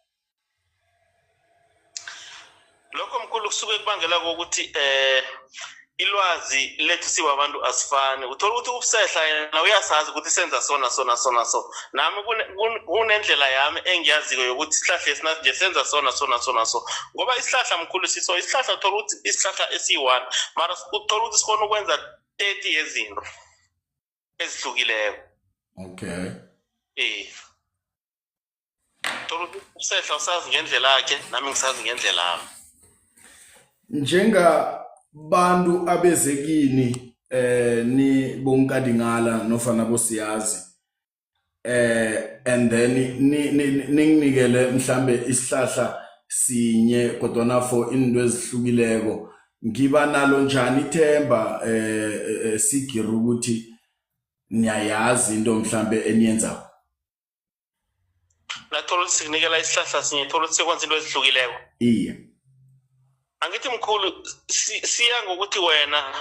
B: Lokho, mkhulu, kusuke kubangela kokuthi ilwazi lethu sibabantu asifani. Uthola ukuthi ubusehla yena uyasazi ukuthi senza sona sona sona, so nami kunendlela yami engiyaziko yokuthi isihlahla esinathi nje senza sona sona sona. So ngoba isihlahla, mkhulu, siso isihlahla, uthola ukuthi isihlahla esiyi-one, mara uthola ukuthi sikhona ukwenza 30 yezinto ezihlukileko. Thola ukuthi usehla usazi ngendlela yakhe, nami ngisazi ngendlela yami.
A: Njengabantu abeze kini ni bonkadingala nofana bosiyazi, and then ninginikele mhlambe isihlahla sinye kodwana for into ezihlukileko, ngiba nalo njani ithemba sigiri ukuthi niyayazi into mhlambe eniyenzako?
B: Nathola ukuthi sikunikela isihlahla sinye, thola ukuthi sekwenza into ezihlukileko.
A: Iye.
B: Angithi mkhulu, siya ngokuthi wena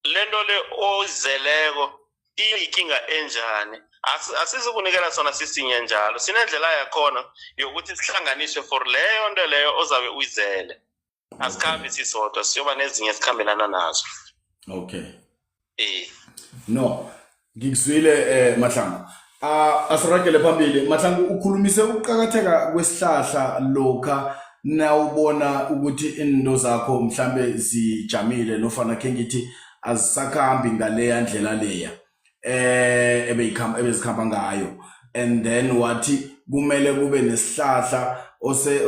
B: lento le oyizeleko iyinkinga enjani. Asizukunikela sona sisinye njalo, sinendlela yakhona yokuthi sihlanganiswe for leyo nto leyo ozabe uyizele. Asikhambi sisodwa, siyoba nezinye esikhambelana nazo.
A: No, ngikuzwile, Mahlangu. Ah, asiragele phambili, Mahlangu. Ukhulumise ukuqakatheka kwesihlahla lokha nawubona ukuthi into zakho mhlambe zijamile nofana khe ngithi azisakhambi ngaleya ndlela leya ebeyikhamba ebezikhamba ngayo, and then wathi kumele kube nesihlahla ose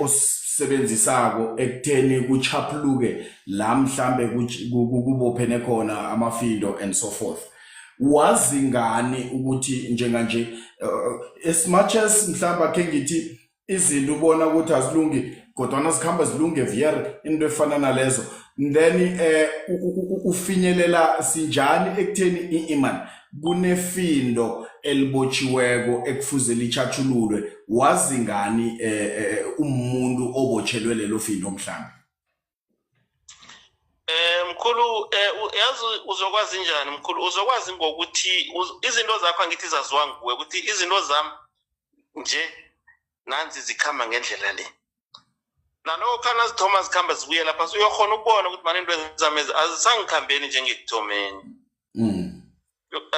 A: osebenzisako ekutheni kuchaphuluke la mhlambe kubophene khona amafindo and so forth. Wazi ngani ukuthi njenganje, as much as mhlawumbe akhe ngithi izinto ubona ukuthi azilungi kodwana zikhamba zilunge vyer, into efana nalezo, then ufinyelela sinjani ekutheni iman kunefindo elibotshiweko ekufuze lichatshululwe? Wazi ngani umuntu obotshelwe lelo findo mhlambe?
B: Mkhulu, yazi uzokwazi njani, mkhulu? Uzokwazi ngokuthi izinto zakho, angithi zaziwa nguwe ukuthi izinto zami nje nanzi zikhamba ngendlela le. Nalokho nazithoma zikhamba zibuyela phasi, uyokhona ukubona ukuthi mani into zami azisangikhambeli njengekuthomeni.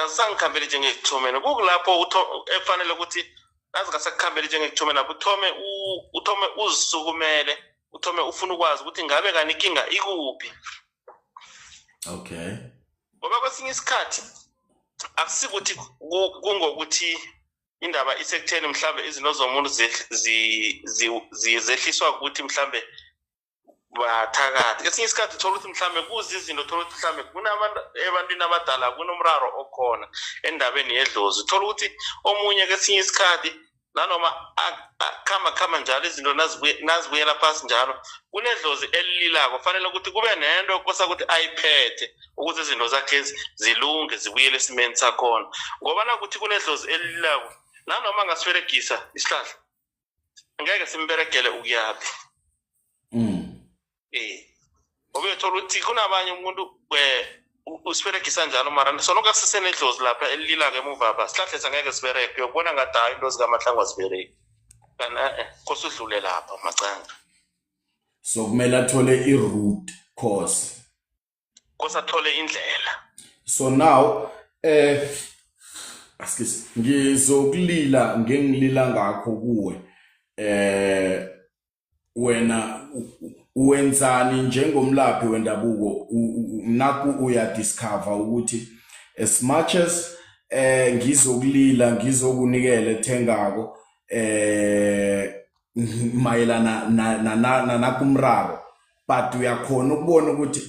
B: Azisangikhambeli njengekuthomeni. Kukulapho ekufanele ukuthi nazingasakukhambeli njengekuthomeni lapho uthome uzisukumele, uthome ufuna ukwazi ukuthi ngabe kani inkinga ikuphi. Ngoba kwesinye isikhathi akusikuthi kungokuthi indaba isekutheni mhlambe izinto zomuntu zehliswa ukuthi mhlambe bathakathi. Kesinye isikhathi uthola ukuthi mhlambe kuze izinto, uthola ukuthi mhlambe kunabantu, ebantwini abadala kunomraro okhona endabeni yedlozi. Uthola ukuthi omunye kesinye isikhathi nanoma khamba khamba njalo, izinto nazibuyela phasi njalo, kunedlozi elililako, fanele ukuthi kube nento kosa ukuthi ayiphethe ukuze izinto zakhe zilunge, zibuyele esimeni sakhona. Ngoba nakuthi kunedlozi elililako, nanoma angasiberegisa isihlahla ngeke simberegele ukuyaphi. Ngoba uyothola ukuthi kunabanye umuntu usiberegisa njalo, mara soloko akusesenedlozi lapha elililako emuva apha, sihlahle sangeke siberege. Uyokubona ngathi hayi, into zikaMahlangu azibereki, kanti e-e, kose udlule lapha macanga.
A: So kumele athole i-root cause.
B: Kose athole indlela.
A: So now excuse, ngizokulila ngengilila ngakho kuwe. Wena wenzani njengomlaphi wendabuko naku uyadiscover ukuthi as much as ngizokulila, ngizokunikela ethengako? mayelana nakumraro, but uyakhona ukubona ukuthi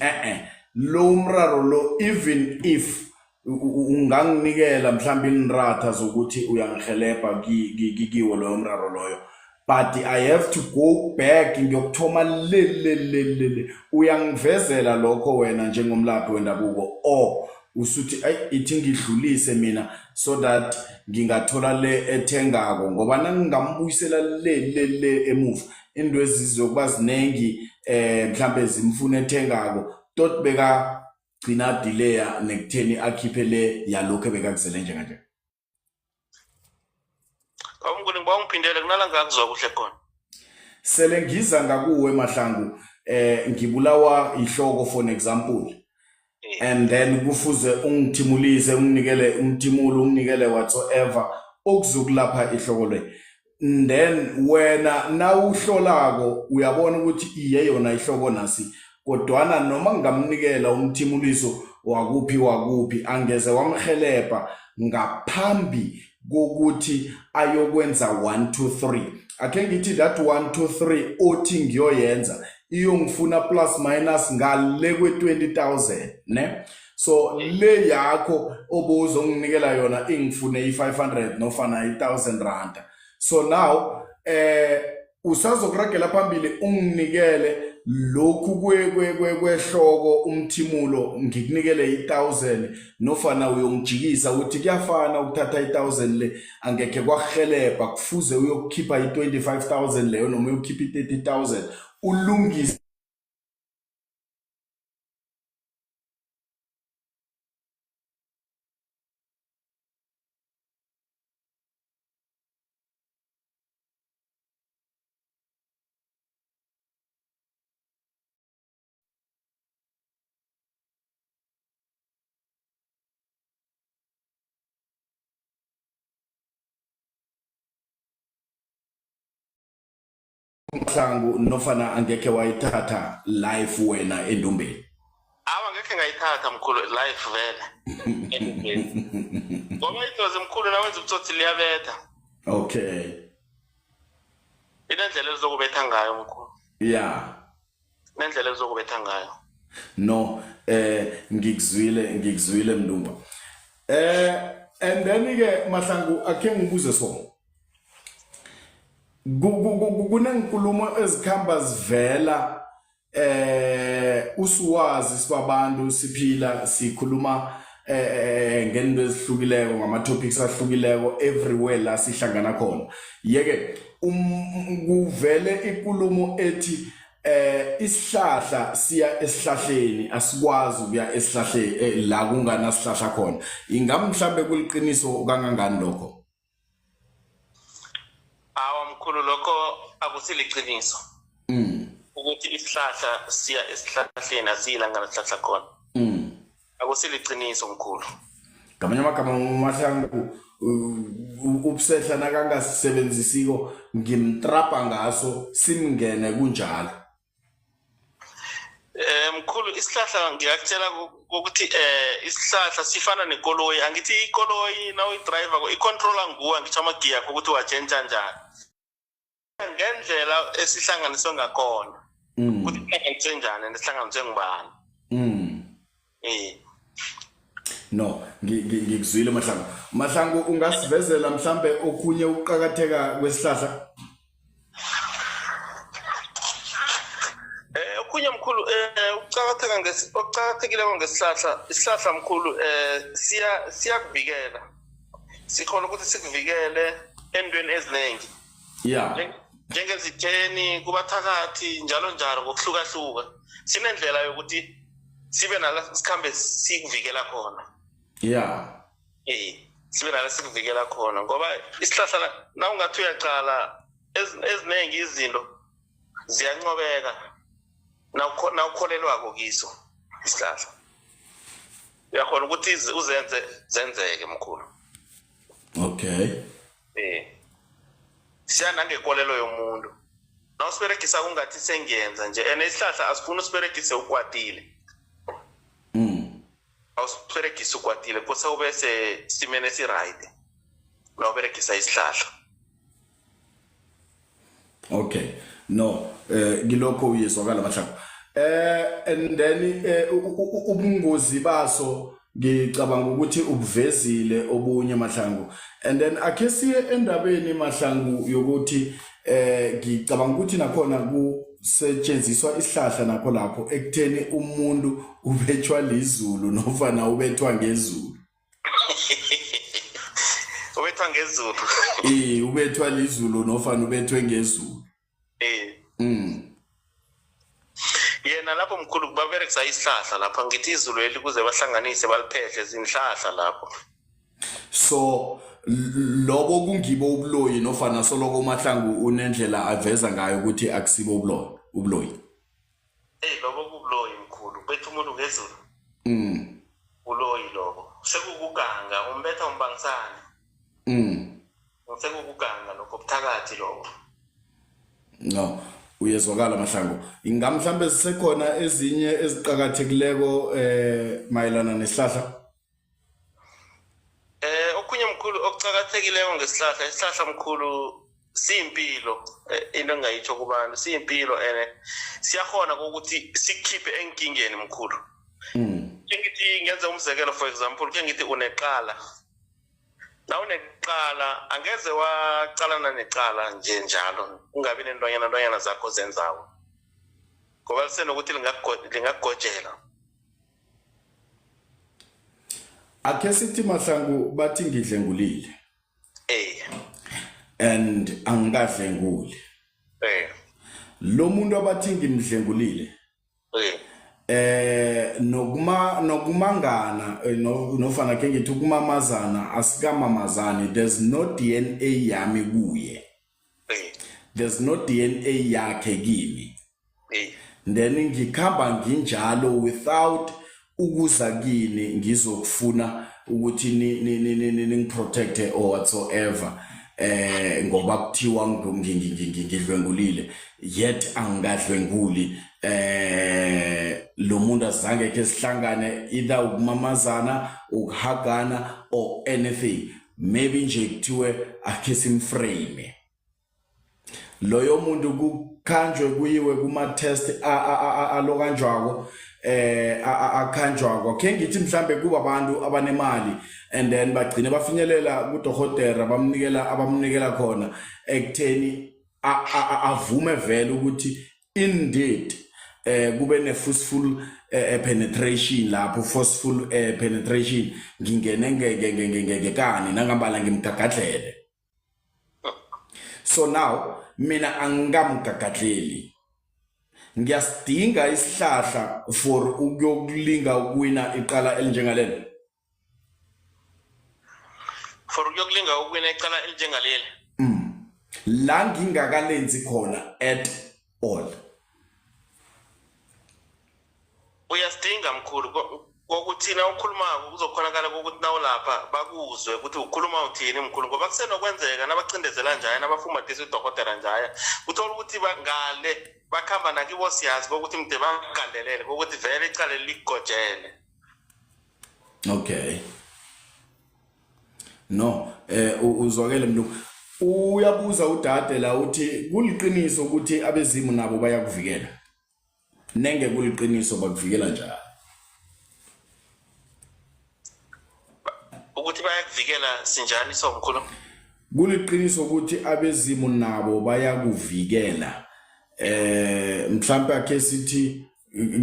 A: lo umraro lo, even if unganginikela mhlawumbe inratha zokuthi uyangihelebha kiwo loyo mraro loyo, but I have to go back ngiyokuthoma le le le le le. Uyangivezela lokho wena njengomlaphi wendabuko, or usuthi ayi ithi ngidlulise mina so that ngingathola le ethengako, ngoba nangingambuyisela le le le emuva into ezizokuba zinengi, mhlambe zimfuna ethengako tot beka gcina delaya nekutheni akhiphe le yalokho ebekakuzele njenganje.
B: Baba ngiba ungiphindele kunala ngakuzwa kuhle khona.
A: Sele ngiza ngakuwe Mahlangu, ngibulawa ihloko for an example, and then kufuze ungithimulise, unginikele umthimulo, unginikele whatsoever okuzokulapha ihloko le, then wena nawuhlolako uyabona ukuthi iye yona ihloko nasi, kodwana noma ngingamnikela umthimuliso wakuphi wakuphi angeze wamhelebha ngaphambi kokuthi ayokwenza 1 2 3. Akhe ngithi that 1 2 3 othi ngiyoyenza iyongifuna plus minus ngale kwe-20,000 ne, so le yakho obuzonginikela yona ingifune i-500 nofana i-1000 rand. So now usazokuragela phambili unginikele lokhu kwehloko umthimulo, ngikunikele i-1000, nofana uyongijikisa uthi kuyafana ukuthatha i-1000 le angekhe kwahelebha, kufuze uyokukhipha i-25,000 leyo noma uyokhipha i-30,000 ulungise? Mahlangu, nofana angekhe wayithatha life wena endumbeni?
B: Awa, ngekhe ngayithatha mkhulu life vele endumbeni, ngoba idlozi mkhulu nawenza ubutsotsi liyabetha. Inendlela elizokubetha ngayo mkhulu. Nendlela elizokubetha ngayo.
A: No, ngikuzwile, ngikuzwile Mndumba. And then ke Mahlangu, akhe ngibuze, so kunenkulumo ezikhamba zivela, usuwazi sibabantu siphila sikhuluma ngento ezihlukileko, ngama topics ahlukileko everywhere la sihlangana khona. Yeke kuvele ikulumo ethi isihlahla siya esihlahleni, asikwazi ukuya esihlahleni la kungana sihlahla khona. Ingamhlambe kuliqiniso kangangani lokho?
B: Awa mkhulu, lokho akusiliciniso ukuthi isihlahla siya esihlahleni, asiyila ngana sihlahla khona. Akusiliciniso mkhulu.
A: Ngamanye amagama Mahlangu, ubusehla nakangasisebenzisiko ngimtrapa ngaso simngene kunjalo?
B: Mkhulu, isihlahla ngiyakutshela ukuthi isihlahla sifana nekoloyi. Angithi ikoloyi nawuyidriver i-controller nguwe, angitsho amagiya akho ukuthi watshentsha njani ngendlela esihlanganiswe ngakhona, ukuthi sihlanganiswe njani and sihlanganiswe ngubani.
A: No, ngikuzwile Mahlangu. Mahlangu, ungasivezela mhlambe okhunye ukuqakatheka kwesihlahla?
B: Okhunye mkhulu, ukuqakatheka okuqakathekileko ngesihlahla, isihlahla mkhulu siya siyakuvikela, sikhona ukuthi sikuvikele entweni eziningi njengezitheni, kubathakathi, njalo njalo ngokuhlukahluka. Sinendlela yokuthi sibe nala sikhambe sikuvikela khona. Sibe nala sikuvikela khona, ngoba isihlahla na ungathi uyaqala eziningi izinto ziyancobeka nawukholelwako kiso isihlahla, uyakhona ukuthi uzenze zenzeke mkhulu. Siya nangekolelo yomuntu nawusiberegisa, kungathi sengiyenza nje, and isihlahla asifuni usiberegise ukwatile. Awusiberegisi ukwatile, kose ube sesimeni esi-right nawuberegisa isihlahla.
A: Okay, no, ngilokho uyezwakala Mahlangu. And then ubungozi baso ngicabanga ukuthi ubuvezile obunye Mahlangu. And then akhe siye endabeni Mahlangu yokuthi ngicabanga ukuthi nakhona kusetshenziswa isihlahla nakho lapho ekutheni umuntu ubethwa lizulu nofana ubethwa ngezulu.
B: Ubethwa ngezulu.
A: Eh, ubethwa lizulu nofana ubethwe ngezulu.
B: Eh. Yena lapho mkhulu baberekisa isihlahla lapha, ngithi izulu eli kuze bahlanganise baliphehle zinhlahla lapho.
A: So lobo kungibo ubuloyi nofana soloko uMahlangu unendlela aveza ngayo ukuthi akusibo ubuloyi, ubuloyi.
B: Hey, lobo kubuloyi mkhulu, betha umuntu ngezulu. Uloyi lobo. Sekukuganga, umbetha umbangisana. Sekukuganga lokho, buthakathi lobo.
A: No, uyezwakala Mahlangu. Ingamhlambe zisekhona ezinye eziqhakathekileko mayelana nesihlahla?
B: Okunye mkhulu okuqhakathekileko ngesihlahla, isihlahla mkhulu siyimpilo, into engayitsho kubantu siyimpilo ene siyakhona ukuthi sikhiphe enkingeni mkhulu. Ngithi ngenze umzekelo, for example, ke ngithi unecala. Na unecala angeze waqalana necala nje njalo, ungabi nentwanyana ntwanyana zakho zenzako. Ngoba lisenokuthi lingakugojela.
A: Akhe sithi Mahlangu bathi ngidlengulile. And angikadlenguli. Lo muntu abathi ngimdlengulile. Nokumangana nofana ke ngithi ukumamazana asikamamazani, there's no DNA yami kuye. There's no DNA yakhe kimi. Then ngikhamba nginjalo without ukuza kini ngizokufuna ukuthi ningiprotecte or whatsoever, ngoba kuthiwa ngidlwengulile, yet angikadlwenguli. Lo muntu azange ke sihlangane, either ukumamazana, ukuhagana or anything, maybe nje kuthiwe akhe simframe loyo muntu, kukhanjwe kuyiwe kuma test alokanjwako, akhanjwako. Ke ngithi mhlambe kuba abantu abanemali and then bagcine bafinyelela kudokotela, bamnikela abamnikela khona ekutheni avume vele ukuthi indeed kube ne forceful penetration lapho, forceful penetration, ngingene ngekani nangambala ngimgagadlele. So now mina angikamgagadleli, ngiyasidinga isihlahla for ukuyokulinga ukuwina iqala elinjengalelo.
B: For ukuyokulinga ukuwina icala elinjengaleli.
A: La ngingakalenzi khona at all.
B: Uyasidinga mkhulu, kokuthi na ukhulumako kuzokhonakala kokuthi na ulapha bakuzwe ukuthi ukhuluma uthini mkhulu, ngoba kusenokwenzeka nabacindezela njaya, nabafumbathisa udokotela njaya, uthola ukuthi ngale bakhamba nakibo siyazi kokuthi mde bakugandelele kokuthi vele icala likugojele.
A: Okay. No, uzwakele mntu. Uyabuza udade la uthi kuliqiniso ukuthi abezimu nabo bayakuvikela. Nenge kuliqiniso bakuvikela njani?
B: Ukuthi bayakuvikela sinjani so mkhulu?
A: Kuliqiniso ukuthi abezimu nabo bayakuvikela. Mhlambe akhe sithi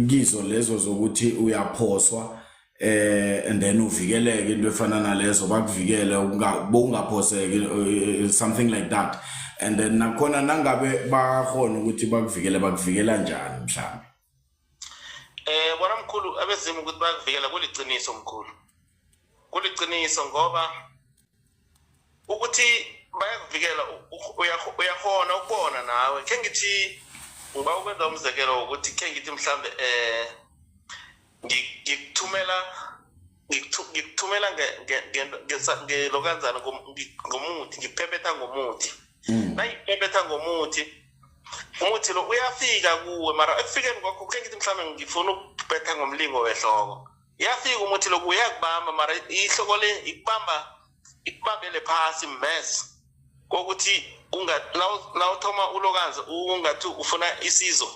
A: kizo lezo zokuthi uyaphoswa and then uvikeleke, into efana nalezo, bakuvikele ungaphoseki, something like that. And then nakhona nangabe bakhona ukuthi bakuvikele, bakuvikela njani mhlambe?
B: Bona mkhulu, abezimu ukuthi bakuvikela kuliqiniso mkhulu. Kuliqiniso ngoba ukuthi bayakuvikela uyakhona ukubona nawe. Ke ngithi ngiba ukwenza umzekelo ukuthi ke ngithi mhlambe ngikuthumela ngikuthumela ngelokanzana ngomuthi, ngikuphephetha ngomuthi. Nangikuphephetha ngomuthi, umuthi lo uyafika kuwe, mara ekufikeni kwakho ke ngithi mhlambe ngifuna ukuphetha ngomlingo wehloko. Iyafika umuthi lo uyakubamba, mara ihloko le ikubamba, ikubambele phasi mess. Kokuthi nawuthoma ulokazi ungathi ufuna isizo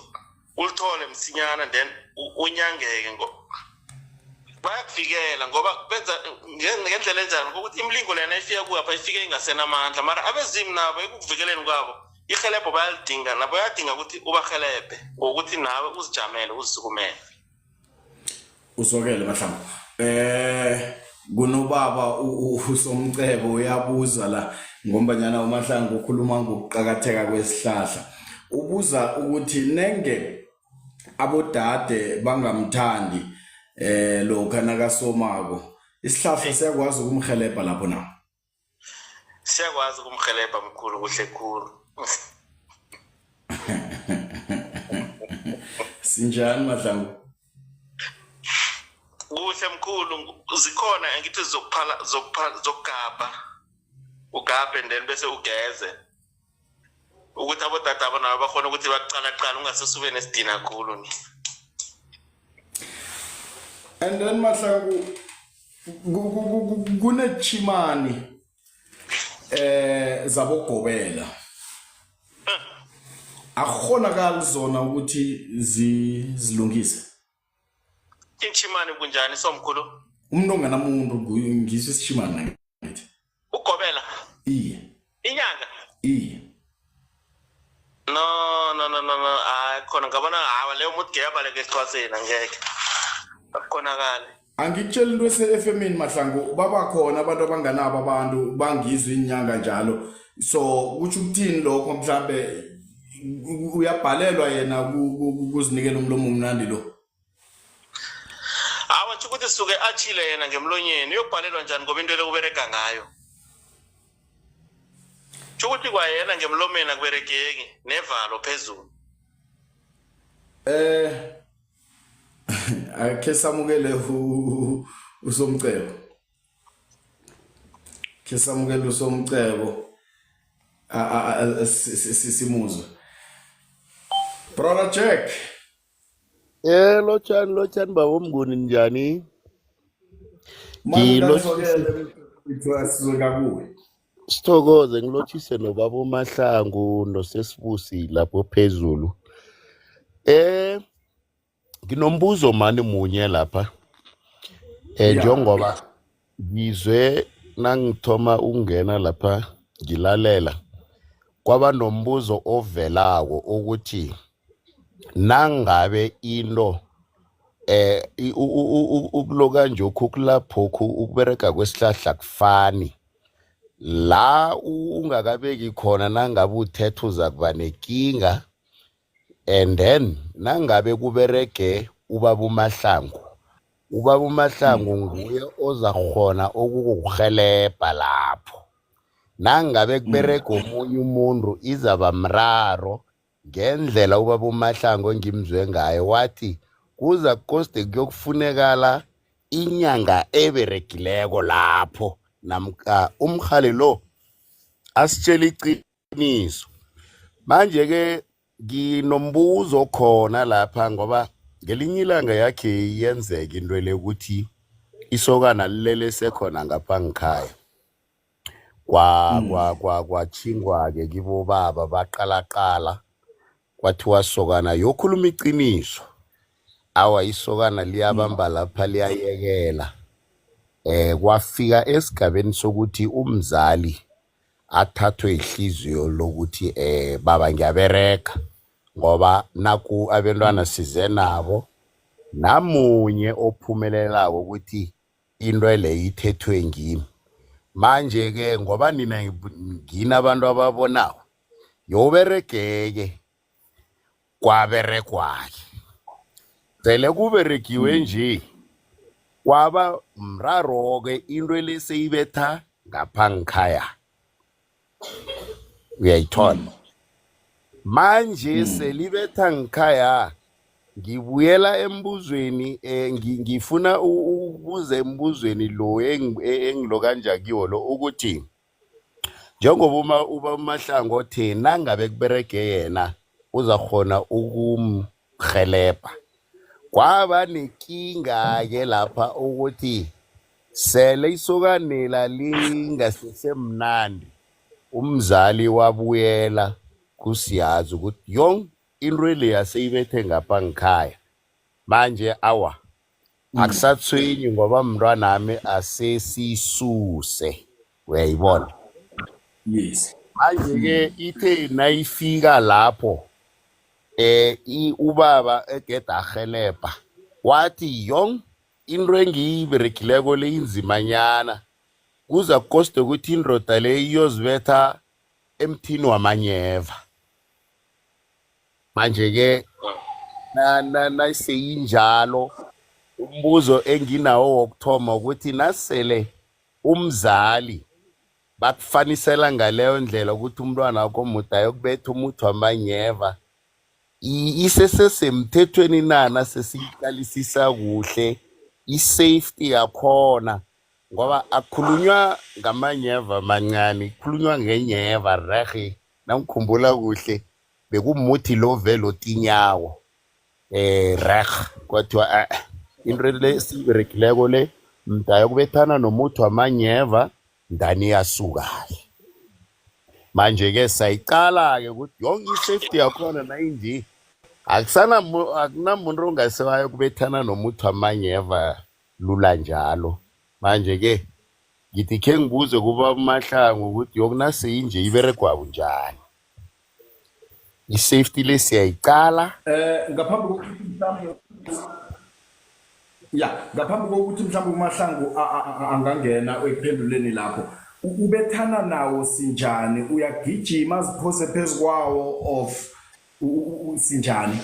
B: ulithole msinyana, then unyangeke bayakuvikela ngoba benza ngendlela enjani kokuthi imilingo lena ifika kuwapha ifike ingasenamandla, mara abezimu nabo ekukuvikeleni kwabo ihelebho bayalidinga, nabo bayadinga ukuthi ubahelebhe ngokuthi nawe uzijamele uzisukumele.
A: Uzwakele Mahlangu. Kunobaba uSomcebo uyabuza la ngombanyana uMahlangu ukhuluma ngokuqakatheka kwesihlahla. Ubuza ukuthi nenge abodade bangamthandi lokha nakasomako, isihlahla siyakwazi ukumhelebha lapho na?
B: Siyakwazi ukumhelebha mkhulu, kuhle khulu.
A: Sinjani Mahlangu?
B: Kuhle mkhulu, zikhona ngithi zokuphala zokugabha, ugabhe and then bese ugeze ukuthi abodade abo nabo bakhona ukuthi bakuqalaqala, ungasesube nesidina khulu ni.
A: And then Mahlangu, kunechimani zabogobela, akukhonakali zona ukuthi zilungise?
B: Inchimani kunjani somkhulu?
A: Umuntu onganamuntu ngiso isishimani ngithi.
B: Ugobela?
A: Iye.
B: Inyanga?
A: Iye.
B: No, no, no, no, no, hayi khona ngabona hawa leyo muntu ngeyabaleka esixhwaseni, angeke akukhonakali.
A: Angikutsheli into ese-FM-ini Mahlangu, baba khona abantu abanganabo abantu bangizwa inyanga njalo, so kutsho ukuthini lokho? Mhlambe uyabhalelwa yena kuzinikela umlomo omnandi lo.
B: Awa, tsho ukuthi suke atshile yena ngemlonyeni, uyokubhalelwa njani ngoba into le uberega ngayo? Tsho ukuthi kwayena ngemlomeni akuberegeki, nevalo phezulu.
A: Akhe samukele uSomcebo, khe samukele uSomcebo, simuzwe. Brother Jack.
E: Lotshani, lotshani baba uMnguni, njani?
A: Sizwe ngakuwe.
E: Sithokoze, ngilotshise nobaba uMahlangu nosesibusi lapho phezulu. Nginombuzo mani munye lapha. Njengoba ngizwe nangithoma ukungena lapha ngilalela, kwaba nombuzo ovelako ukuthi nangabe into ukuloka nje ukulaphokhu ukuberega kwesihlahla kufani la ungakabeki khona, nangabe uthethe uzakuba nenkinga, and then nangabe kuberege ubaba uMahlangu, ubaba uMahlangu nguye ozakhona ukukuhelebha lapho, nangabe kuberega omunye umuntu izaba mraro. Ngendlela ubaba uMahlangu engimzwe ngayo, wathi kuza koste kuyokufunekala inyanga eberegileko lapho, namkha umhali lo asitshele iqiniso. Manje-ke nginombuzo khona lapha, ngoba ngelinye ilanga yakhe yenzeka into le ukuthi isokana lilelese khona ngapha ngikhaya, kwa kwa kwa kwachingwa-ke kibobaba, baqalaqala, kwathiwa sokana yokhuluma iqiniso. Awa, isokana liyabamba lapha liyayekela. Kwafika esigabeni sokuthi umzali athathwe ihliziyo lokuthi baba ngiyabereka, ngoba naku abantwana size nabo namunye ophumelelako ukuthi into leyo ithethwe ngimi. Manje-ke ngoba nina ngini abantu ababonako, yoberegeke kwaberegwa-ke, sele kuberegiwe nje kwaba mraro-ke, into le seyibetha ngapha ngikhaya, uyayithola manje selibetha ngikhaya. Ngibuyela embuzweni, ngifuna ukubuza embuzweni lo engilo kiwo lo ukuthi njengoba uma uba uMahlangu othe nangabe kuberege yena uzakhona ukumhelebha, kwaba nenkinga-ke lapha ukuthi sele isokanela lingasesemnandi. Umzali wabuyela kusiyazi ukuthi yong into leya seyibethe ngapha ngikhaya. Manje awa akusathwenyi ngoba mntwanami asesisuse. Uyayibona?
A: Yes.
E: Manje-ke ithe nayifika lapho ubaba egeda arhelebha wathi yong into engiyiberegileko le inzimanyana kuza kukoste ukuthi indoda le iyozibetha emthini wamanyeva. Manje-ke naseyinjalo umbuzo enginawo wokuthoma ukuthi nasele umzali bakufanisela ngaleyo ndlela ukuthi umntwana wakho mude ayokubetha umuthi wamanyeva isesesemthethweni na nasesiyiqalisisa kuhle i-safety yakhona ngoba akukhulunywa ngamanyeva amancane kukhulunywa ngenyeva rehe nangikhumbula kuhle bekumuthi lo vele otinyako reh kwathiwa into le siyiberegileko le mdaya kubethana nomuthi wamanyeva ndani iyasuka-ke. Manje-ke sayiqala-ke ukuthi yonke i-safety yakhona nayinje akunamuntu ongasewayo kubethana nomuthi wamanyeva lula njalo. Manje-ke ngithi khe ngibuze kuba uMahlangu ukuthi yokunaseyinje iberegwa bunjani, i-safety le siyayiqala.
A: Ngaphambi kokuthi mhlawumbe ya ngaphambi kokuthi mhlawumbe uMahlangu angangena ekuphenduleni lapho, ubethana nawo sinjani? Uyagijima aziphose phezu kwawo of sinjani?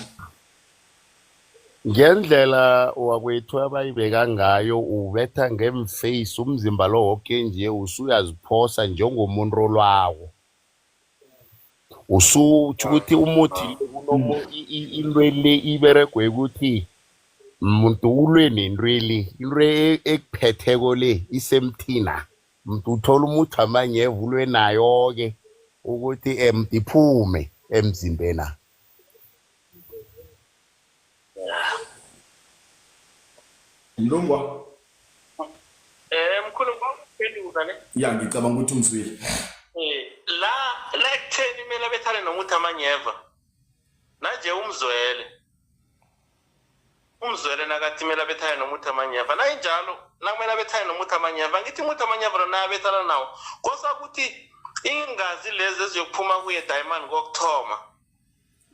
E: Ngendlela wakwethu abayibeka ngayo ubetha ngemface umzimba lo woke nje usuyaziphosa njengomuntu olwako. Usutjho ukuthi umuthi into le iberegwe ukuthi muntu ulwe nento le, into ekuphetheko le isemthina. Muntu uthola umuthi amanyeva ulwe nayo-ke ukuthi emntu iphume emzimbeni.
A: Mlungwa.
B: Mkhulu ngikuphendula ne.
A: Ya, ngicabanga ukuthi umzwile.
B: La la ekutheni kumele abethane nomuthi amanyeva. Nanje umzwele. Umzwele nakathi kumele abethane nomuthi amanyeva. Nayinjalo nakumele abethane nomuthi amanyeva. Ngithi umuthi amanyeva lo nayabethana nawo. Kosa ukuthi ingazi lezi eziyokuphuma kuye diamond kokuthoma.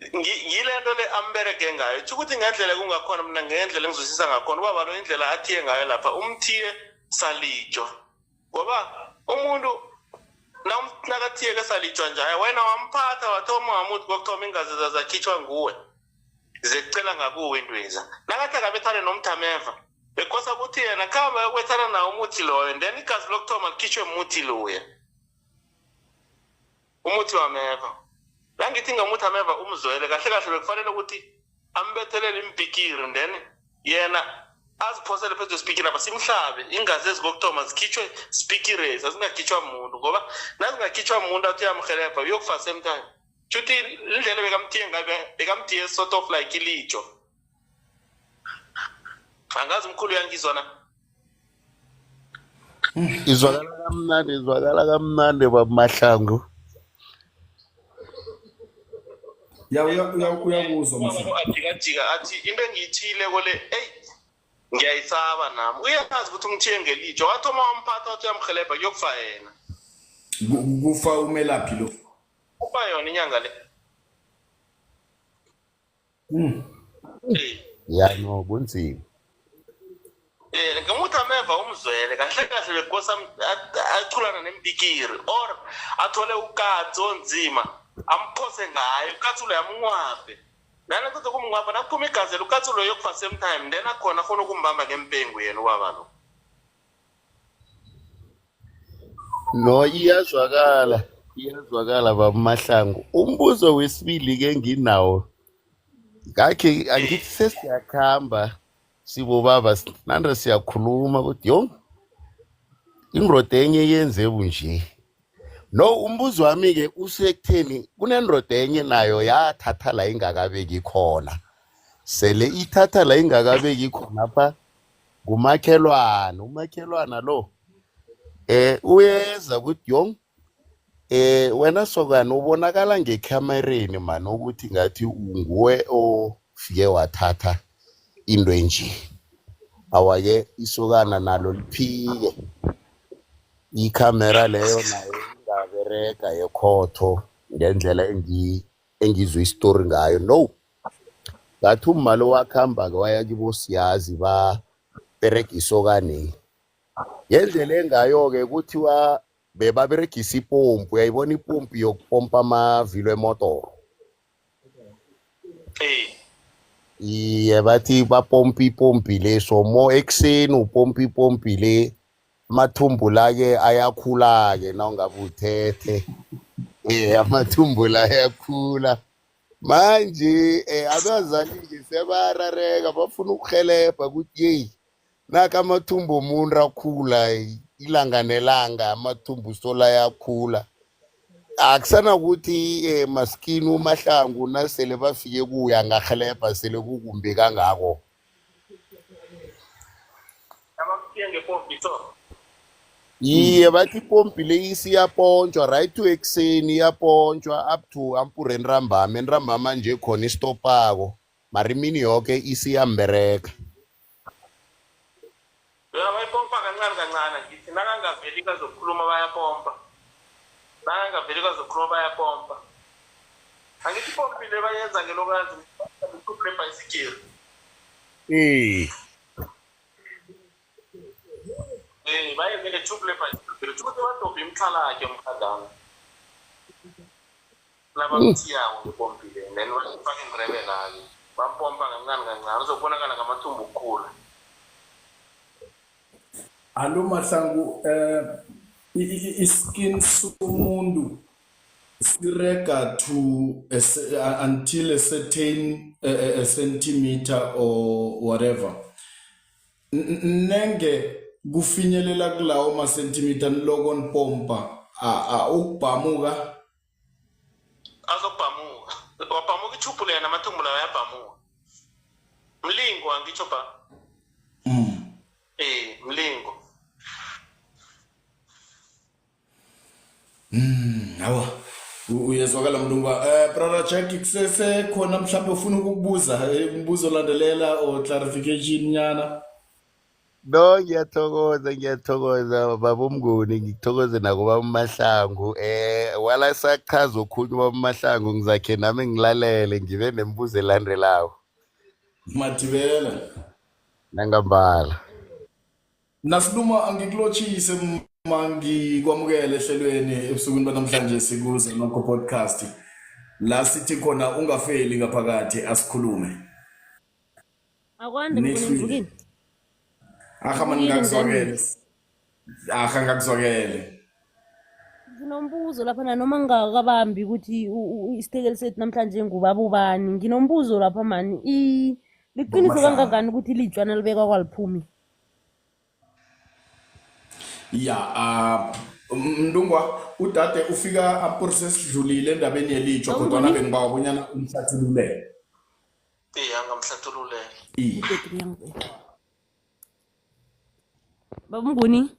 B: Ngile nto le amberege ngayo. Tjho ukuthi ngendlela kungakhona mina ngendlela engizwisisa ngakhona ubaba lo indlela athiye ngayo lapha umthiye salitshwa. Ngoba umuntu nakathiyeke salitshwa njaya wena wamphatha wathoma wamuthi kokuthoma ingazi zakhitshwa nguwe. Zekucela ngakuwe intweza. Nakathi akabethane nomthameva bekosa ukuthi yena khamba yokwethana nawo umuthi loyo then igazi lokuthoma likhitshwe muthi loya. Umuthi wameva. La ngithi ngomuthi ameva umzwele kahle kahle bekufanele ukuthi ambethelele impikiri then yena aziphosele phezu kwesipikiri apha simhlabe ingazi ezikokuthoma zikhitshwe sipikirezi azingakhitshwa muntu ngoba nazingakhitshwa muntu athi uyamhelebha uyokufa same time. Shuthi indlela bekamthiye ngayo bekamthiye sort of like ilitsho. Angazi umkhulu uyangizwa na?
E: Izwakala kamnandi, izwakala kamnandi baba Mahlangu.
A: Ya, uyakuzwa Mahlangu.
B: Ajikajika athi into engiyithiyileko le eyi ngiyayisaba nami. Uyazi ukuthi umthiye ngelitsho wathoma wamphatha wathi uyamhelebha kuyokufa yena.
A: Kufa umelaphi lo.
B: Kufa yona inyanga le.
E: Ya no kunzima.
B: Ngomuthi ameva umzwele kahle kahle bekosa achulana nempikiri or athole ukatsi onzima amphose ngayo ukatsi lo yamngwabhe. Nana kuze kumngwabha nakuphuma igazi ukatsi lo yokufa same time then akhona akhona ukumbamba ngempengu yena ubaba lo.
E: No iyazwakala, iyazwakala baba Mahlangu. Umbuzo wesibili ke nginawo. Ngakhe angithi sesiyakhamba sibobaba nande siyakhuluma ukuthi yo indoda enye yenze bunje. No umbuzo wami ke usekutheni kunendoda enye nayo yathatha la ingakabeki khona. Sele ithatha la ingakabeki khona pha ngumakhelwana, umakhelwana lo uyeza ukuthi yong Wena sokana ubonakala ngekhamereni mani ukuthi ngathi nguwe ofike wathatha into enje. Awa-ke isokana nalo liphike. Ikhamera leyo nayo ingaberega yekhotho ngendlela engizwe isitori ngayo. No, ngathi umma lo wakhamba-ke waya kibosiyazi baberega isokaneli. Ngendlela engayo-ke kuthiwa bebaberegisa ipompi, uyayibona ipompi yokupompa amavilo emodoro. Iye, bathi bapompa ipompi le, so mo ekuseni upompa ipompi le, amathumbu la-ke ayakhula-ke nawungabe uthethe. Eh, amathumbu la ayakhula. Manje abazali-ke sebarareka bafuna ukuhelebha ukuthi yeyi naka amathumbu omuntu akhula ilanga nelanga amathumbu sola ayakhula. Akusanakuthi maskini uMahlangu nasele bafike kuye angahelebha sele kukumbi kangako.
B: Abakuthiye ngepompi so.
E: Iye, bathi ipompi le isiyapontshwa right to ekuseni iyapontshwa up to ampure entambama, entambama nje khona istopako mara imini yoke isiyambereka.
B: Yona bayipompa kancane kancane ngithi nakangaveli kazokhuluma bayapompa. Nakangaveli kazokhuluma bayapompa. Angithi ipompi le bayenza ngelokazi iphuphu lebhayisikili.
E: Eh.
B: Eh, bayenze ngethubu lebhayisikili. Ukuthi badobhe imixhalakhe umkhandana. Nabamthiyako ngepompi le then bafaka indrebela-ke. Bampompa kancane kancane uzokubonakala ngamathumbu ukukhula.
A: Alo Mahlangu, iskin somuntu sirega to a, until a certain a centimeter or whatever. Nenge kufinyelela kulawo ma centimeter niloko nipompa ukubhamuka
B: azokubhamuka wabhamuka ithubhu lena amathumbu lawo ayabhamuka mlingo angitsho ba eh mlingo.
A: Hawa uyezwakala Mlungwa. Brother Jack, kusese khona mhlawumbe ufuna ukukubuza umbuzo olandelela or clarification nyana?
E: No, ngiyathokoza, ngiyathokoza baba uMnguni, ngithokoze nako baba uMahlangu. Wala sachaza okhunye baba uMahlangu, ngizakhe nami ngilalele ngibe nemibuzo elandelako.
A: Mathibela.
E: Nangambala.
A: Nasiluma angikulotshise ma ngikwamukele ehlelweni ebusukwini banamhlanje sikuze Nokho Podcast. La sithi khona ungafeli ngaphakathi asikhulume.
D: Akwande Mnguni,
A: Nihlwile.
D: ngivukile.
A: Aha mani
D: Ngivukile njani?
A: ngakuzwakele. Aha ngakuzwakele.
D: Nginombuzo lapha na noma ngingakabambi ukuthi isithekeli sethu namhlanje ngubaba ubani. Nginombuzo lapha mani. Liqiniso
A: Ngomahlanga.
D: kangangani ukuthi ilitshwana libekwa kwaliphumi?
A: Ya, Mntungwa, udade ufika ampurse sidlulile endabeni yelitshwa kodwana
D: Awungoni?
A: bengibawa bonyana umhlathululele.
B: Iye, angamhlathululela.
A: Iye.
D: Ibhetri iyangibetha. Baba Mnguni?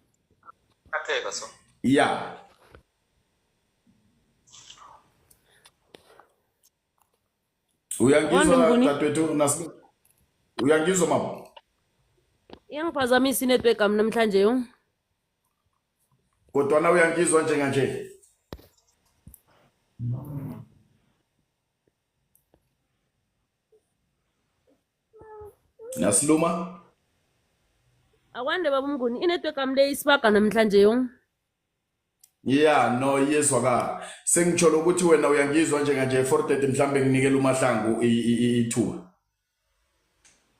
B: Atheka so.
A: Ya.
D: Akwande
A: Uyangizwa
D: Mnguni?
A: dadwethu Nasi? Uyangizwa mama?
D: Iyangiphazamisa inetwork yami namhlanje yo.
A: Kodwana uyangizwa njenganje? Nasiluma?
D: Akwande baba Mnguni, inetwork yami le isibaga namhlanje yo.
A: Yeah, no iyezwakala. Sengitsholo ukuthi wena uyangizwa njenganje 4:30 mhlambe nginikela uMahlangu ithuba.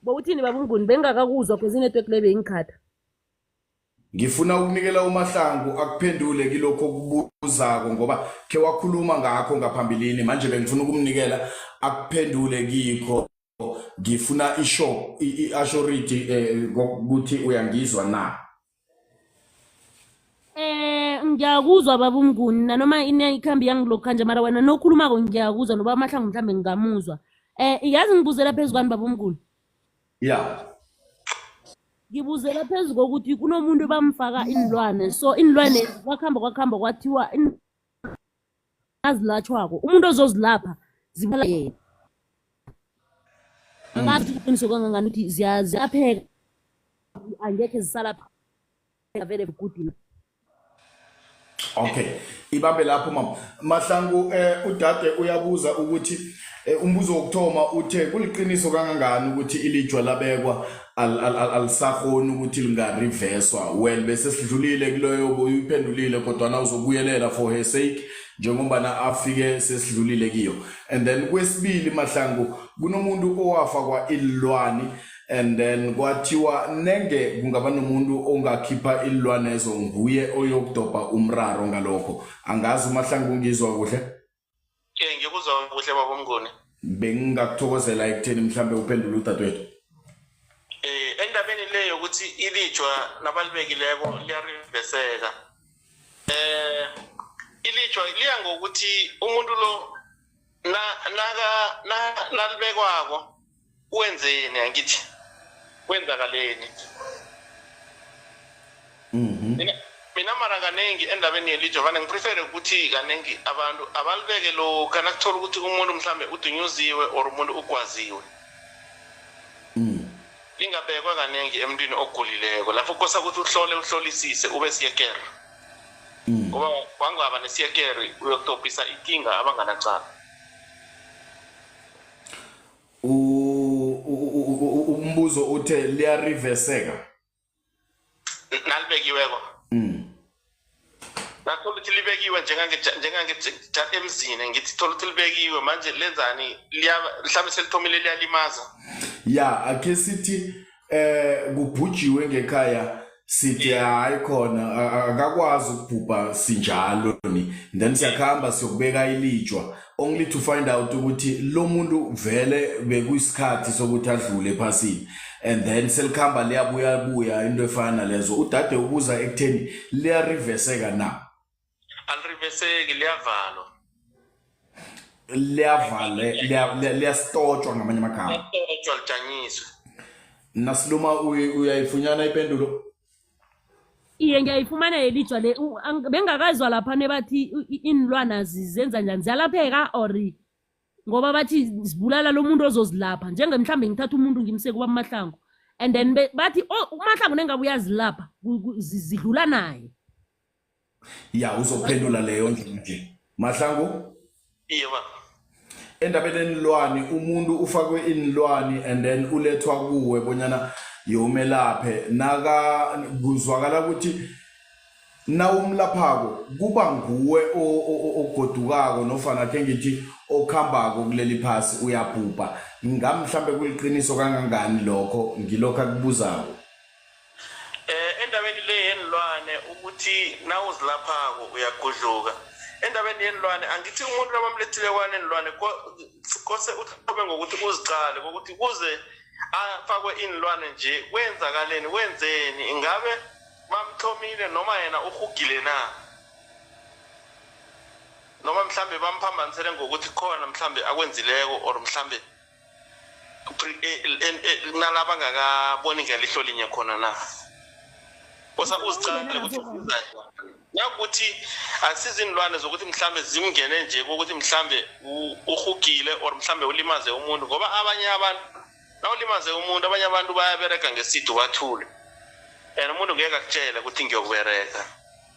D: Bowuthini baba Mnguni bengakakuzwa cause inetwork le beyingikhatha.
A: Ngifuna ukunikela uMahlangu akuphendule kilokho okubuzako ngoba khe wakhuluma ngakho ngaphambilini manje bengifuna ukumnikela akuphendule kikho. Ngifuna isho i-assurity ukuthi uyangizwa na.
D: Ngiyakuzwa baba uMnguni nanoma ine ikhambi yangilokhu kanje mara wena nokhulumako ngiyakuzwa noba Mahlangu mhlambe ngingamuzwa. Yazi ngibuzela phezu kwani baba uMnguni?
A: Yeah.
D: Ngibuzela phezu kokuthi kunomuntu bamfaka inilwane. So inilwane kwakhamba kwakhamba kwathiwa
F: Nazilatjhwako umuntu ozozilapha zibala yena. Angazi ukuthi iqiniso kangangani ukuthi ziyapheka, angekhe zisalapha vele good.
A: Okay, ibambe lapho mama Mahlangu. Udade uyabuza ukuthi umbuzo wokuthoma uthe kuliqiniso kangangani ukuthi ilijwa labekwa alisakhoni ukuthi lingariveswa. Well, bese sidlulile kuloyo, uyiphendulile, kodwana uzobuyelela for her sake njengombana afike sesidlulile kiyo. And then kwesibili, Mahlangu, kunomuntu owafakwa ililwani and then kwathiwa nenge kungaba nomuntu ongakhipha ililwanezo nguye oyokudobha umraro ngalokho. Angazi uMahlangu ngizwa kuhle?
B: Ngikuzwa kuhle, baba Mnguni.
A: Bengingakuthokozela ekutheni mhlambe uphendule udadewethu.
B: Endabeni le yokuthi ilijwa nabalibekileko liyariveseka, ilijwa liya ngokuthi umuntu lo na naka nalibekwako wenzeni, angithi kwenzakaleni. Mina mara kaningi endabeni yelijwa vane ngiprefere ukuthi kaningi abantu abalibeke lokha nakuthola ukuthi umuntu mhlambe udunyuziwe or umuntu ugwaziwe. Lingabekwa kaningi emntwini ogulileko, lapho kosa ukuthi uhlole, uhlolisise, ube siyekere, ngoba wangaba nesiyekere uyokutopisa ikinga abanganacala.
A: Umbuzo uthe liyariveseka?
B: Nalibekiweko, nathola ukuthi libekiwe njengange emzini, ngithi thola ukuthi libekiwe manje lenzani, mhlawumbe selithomile liyalimaza.
A: Ya, akhe sithi kubhujiwe ngekhaya, sithi hayi khona akakwazi ukubhubha sinjalo ni, then siyakhamba siyokubeka ilijwa only to find out ukuthi lo muntu vele bekuyisikhathi sokuthi adlule ephasini, and then selikhamba liyabuya buya, into efana nalezo. Udade ubuza ekutheni liyariveseka na?
B: Aliriveseki, liyavalwa.
A: Liyavale, liyastotshwa ngamanye amagama.
B: Liyastotshwa, lijanyiswe.
A: Nasiluma, uyayifunyana ipendulo?
F: Iye, ngiyayifumana yelijwa le. Bengakazwa lapha nebathi iinlwana zenza njani, ziyalapheka or ngoba bathi zibulala lo muntu ozozilapha, njenge mhlambe ngithatha umuntu ngimse kuba Mahlangu and then bathi, oh, uMahlangu nengabe uyazilapha zidlula naye.
A: Ya, uzophendula leyo nje, Mahlangu.
B: Iye baba.
A: Endabeni enilwani, umuntu ufakwe inilwani and then ulethwa kuwe bonyana yomelaphe, naka kuzwakala ukuthi nawumlaphako kuba nguwe ogodukako nofana khe ngithi okhambako kuleli phasi, uyabhubha. Ngamhlambe kuliqiniso kangangani lokho? Ngilokho akubuzako.
B: Endabeni le yenilwane ukuthi nawuzilaphako uyagudluka, endabeni yenilwane angithi umuntu nabamlethile kwanenilwane kose uthome ngokuthi uziqale kokuthi kuze afakwe inilwane nje kwenzakaleni, wenzeni, ingabe bamthomile noma yena uhugile na, noma mhlambe bamphambanisele ngokuthi khona mhlambe akwenzileko or mhlambe nalaba ngakaboni ngelihlo linye khona na. Kosa uziqale ukuthi uzani, nakuthi akusizinilwane zokuthi mhlambe zimngene nje kokuthi mhlambe uhugile or mhlambe ulimaze umuntu, ngoba abanye abantu nawulimaze umuntu, abanye abantu bayabereka ngesidu bathule and umuntu ngeke akutshele ukuthi ngiyokubereka.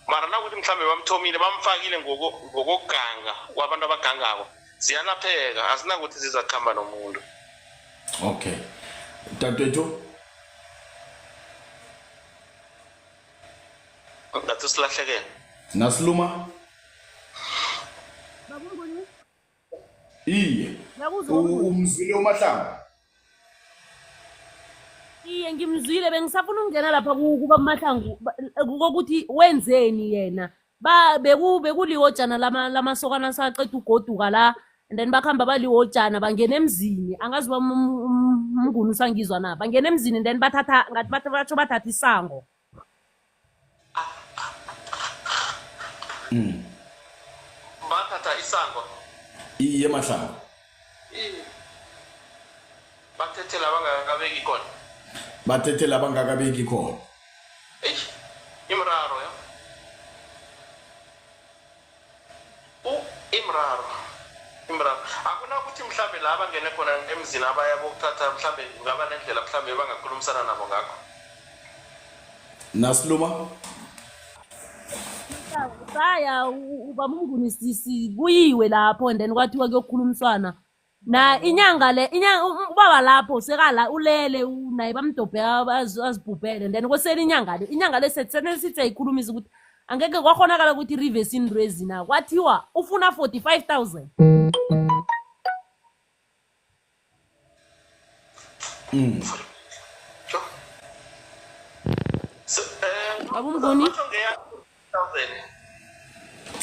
B: Mara nakuthi mhlambe bamthomile, bamfakile ngokuganga kwabantu abagangako, ziyalapheka, azinakuthi zizakuhamba nomuntu.
A: Okay, dadewethu.
B: Ngathi silahlekele.
A: Nasiluma.
F: Baba uMnguni.
A: Iye.
F: Ngiyakuzwa, Mnguni.
A: Umzwile uMahlangu?
F: Iye, ngimzwile. Bengisafuna ukungena lapha kuba Mahlangu kokuthi wenzeni yena. Ba bekuliwojana lamasokana saqeda ugoduka la and then bakhamba baliwojana bangena emzini. Angazi uba uMnguni usangizwa na? Bangena emzini and then bathatha, ngathi bathi batsho bathatha isango.
B: Bathatha isango?
A: Iye, Mahlangu.
B: Bathethela bangakabeki khona.
A: Bathethela bangakabeki khona.
B: Eish, imraro yo, imraro. mhlambe la bangene khona emzini abaya bokuthatha, mhlambe kungaba nendlela mhlambe bangakhulumisana nabo ngakho.
A: Nasiluma.
F: Saya ubaba uMnguni, kuyiwe lapho and then kwathiwa kuyokhulumiswana na inyanga le, inyanga ubaba lapho sekala ulele naye bamdobhe azibhubhele, and then kosele inyanga le, inyanga le sethene sithi ayikhulumisa ukuthi angeke kwakhonakala ukuthi reverse indwezi na, kwathiwa ufuna 45,000.
B: Sure. So,
F: Baba uMnguni.
B: Batho ngeya 1000.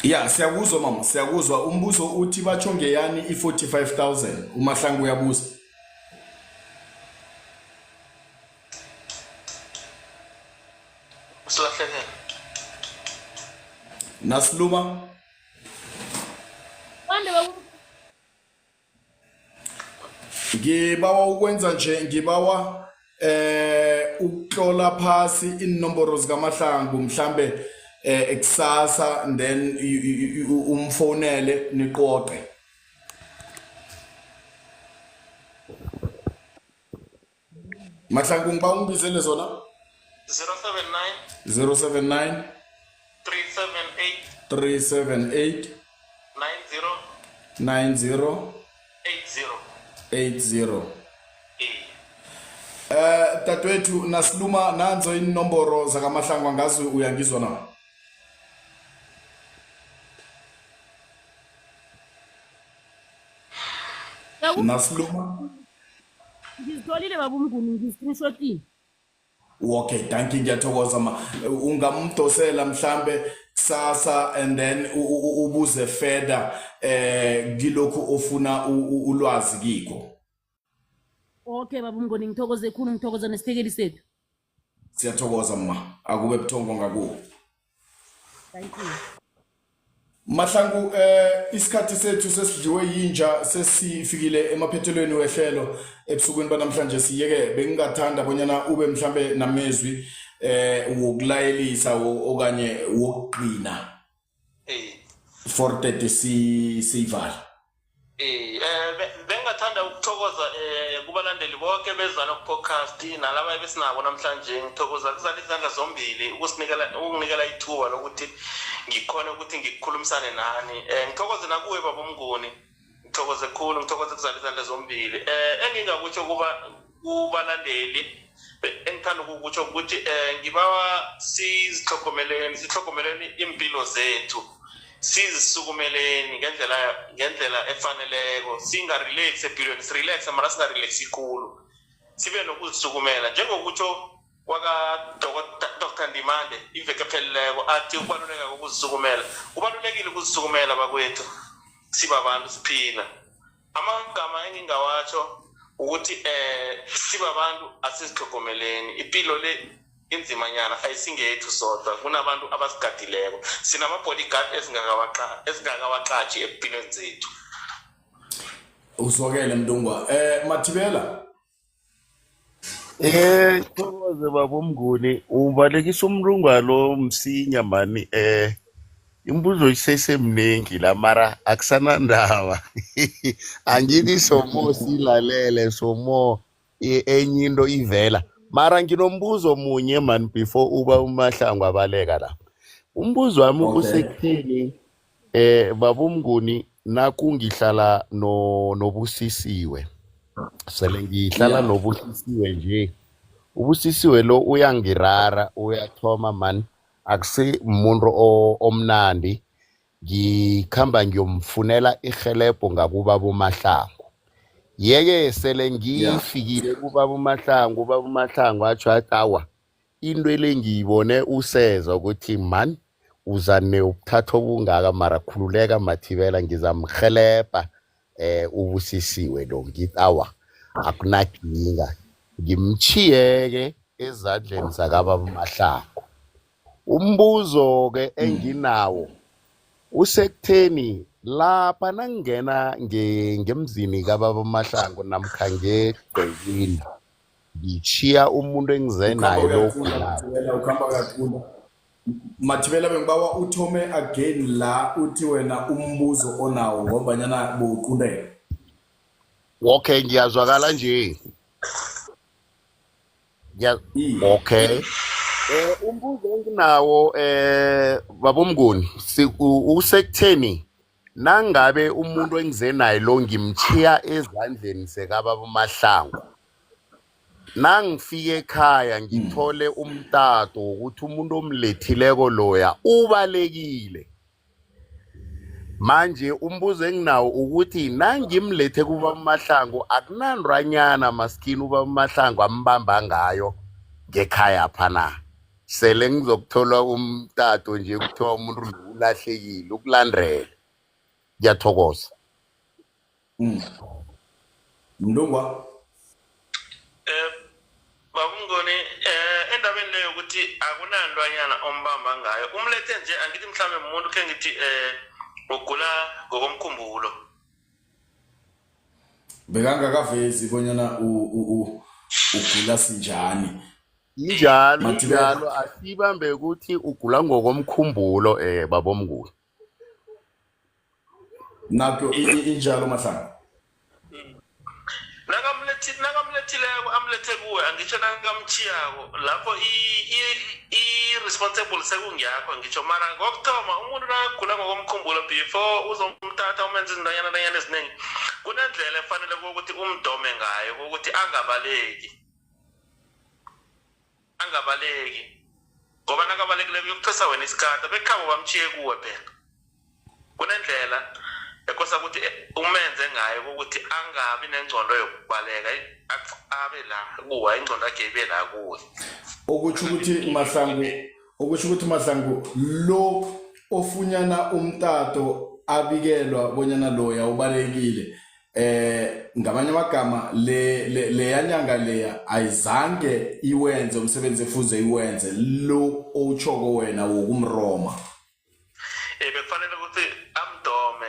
A: Ya, siyakuzwa mama, siyakuzwa. Umbuzo uthi batsho ngeyani i-45,000? UMahlangu uyabuza.
B: Usilahlekele.
A: Nasiluma.
F: Kwande baba.
A: Ngibawa ukwenza nje, ngibawa ukutlola phasi inomboro zikaMahlangu, mhlambe ekusasa, then umfonele niqoqe. Mahlangu, ngiba ungibizele zona.
B: 079
A: 079
B: 378
A: 378
B: 90
A: 90
B: 80.
A: 80.
B: Eh.
A: Dadewethu Nasiluma, nanzo inomboro zakaMahlangu, angazi uyangizwa na? Nasiluma.
F: Ngizitholile baba uMnguni, ngi-screenshotile.
A: Okay, thank you, ngiyathokoza ma. Ungamdosela mhlambe kusasa and then ubuze further kilokhu ofuna ulwazi kikho.
F: Okay baba uMnguni, ngithokoze khulu, ngithokoza nesithekeli sethu.
A: Siyathokoza ma, akube buthongo ngakuwe.
F: Thank you.
A: Mahlangu, isikhathi sethu sesidliwe yinja, sesifikile emaphethelweni wehlelo ebusukwini banamhlanje. Siyeke bengingathanda bonyana ube mhlambe namezwi wokulayelisa okanye wokugcina. 4:30 siyivala.
B: Bengingathanda ukuthokoza kubalandeli bonke bezana podcast nalaba ebesinabo namhlanje. Ngithokoza kuzala izandla zombili ukusinikela, ukunginikela ithuba lokuthi ngikhone ukuthi ngikukhulumisane nani. Ngithokoze nakuwe baba uMnguni, ngithokoze khulu, ngithokoze kuzala izandla zombili. Engingakutsho kuba kubalandeli, engithanda ukukutsho ukuthi ngibawa sizihlogomeleni, sihlogomeleni impilo zethu, sizisukumeleni ngendlela efaneleko, singa-relax empilweni, si-relax mara singa-relaxi khulu, sibe nokuzisukumela njengokutsho kwaka-Dr Ndimande iveke epheleleko, athi ukubaluleka kokuzisukumela. Kubalulekile ukuzisukumela bakwethu, sibabantu siphila. Amagama engingawatsho ukuthi sibabantu asizihlogomeleni, impilo le inzimanyana, ayisingethu sodwa, kunabantu abasigadileko, sinama-bodyguard esingakawaqatshi empilweni zethu.
A: Uzwakele Mntungwa. Mathibela.
E: Thokoze baba uMnguni, ubalekisa umntungwa lo msinya mani. Imibuzo isesemningi la, mara akusanandaba. Angithi somo silalele somo enye into ivela. Mara nginombuzo munye man before uba uMahlangu abaleka la. Umbuzo wami usekutheni, baba uMnguni, naku ngihlala no noBusisiwe. Sele ngihlala noBusisiwe nje. UBusisiwe lo uyangirara, uyathoma man, akusi umuntu omnandi. Ngikhamba ngiyomfunela ihelebho ngakubaba uMahlangu. Yeke sele ngifikile kubaba uMahlangu, ubaba uMahlangu atsho athi awa, into le ngiyibone useza ukuthi man uza neubuthatha obungaka, mara khululeka Mathibela, ngizamhelebha uBusisiwe lo. Ngithi awa, akunakinga, ngimchiyeke ezandleni zakababa uMahlangu. Umbuzo ke enginawo usekutheni lapha nangingena ngemzini kababa uMahlangu namkha ngegcekeni, ngichiya umuntu engize
A: Ukhamba
E: naye lo
A: uyaqunda
E: ogulako.
A: Mathibela, ukhamba uyaqunda. Mathibela, bengibawa uthome again la uthi wena umbuzo onawo ngombanyana bowuqundeka.
E: Okay, ngiyazwakala nje. Okay. Umbuzo enginawo babomnguni usekutheni nangabe umuntu engize naye lo ngimchiya ezandleni sekababa Mahlangu. Nangifika ekhaya ngithole umtato wokuthi umuntu omlethileko loya ubalekile. Manje umbuzo enginawo ukuthi nangimlethe kubaba Mahlangu akunantwanyana maskini ubaba Mahlangu ambamba ngayo ngekhaya phana. Sele ngizokuthola umtato nje kuthiwa umuntu lo ulahlekile ukulandela. Ngiyathokoza.
A: Mntungwa.
B: Babumngoni, endabeni leyo ukuthi akunantwanyana ombamba ngayo umlethe nje, angithi mhlawumbe umuntu khe ngithi ugula ngokomkhumbulo.
A: Bekangakavezi bonyana ugula sinjani.
E: Injalo,
A: Mathibela.
E: injalo asibambe ukuthi ugula ngokomkhumbulo babomnguni.
A: Nakho injalo Mahlangu.
B: Nakamlethileko amlethe kuwe, angitsho nakamchiyako lapho i-responsible sekungiyakho, angitsho. Mara ngokuthoma umuntu nakagula ngokomkhumbulo before uzomthatha umenze izintanyana ntanyana eziningi, kunendlela efanele ukuthi umdome ngayo ukuthi angabaleki, angabaleki, ngoba nakabalekileko uyokuthwesa wena isikhathi bekhabo bamchiye kuwe. Phela kunendlela ekosa ukuthi umenze ngayo ukuthi angabi nengcondo yokubaleka, abe la kuwe, ingcondo yakhe ibe la kuwe.
A: Okutsho ukuthi Mahlangu, okutsho ukuthi Mahlangu lo ofunyana umtato abikelwa bonyana loya ubalekile, ngamanye amagama le leyanyanga leya ayizange iwenze umsebenzi efuze iwenze lo owutshoko wena wokumroma.
B: Bekufanele ukuthi amdome,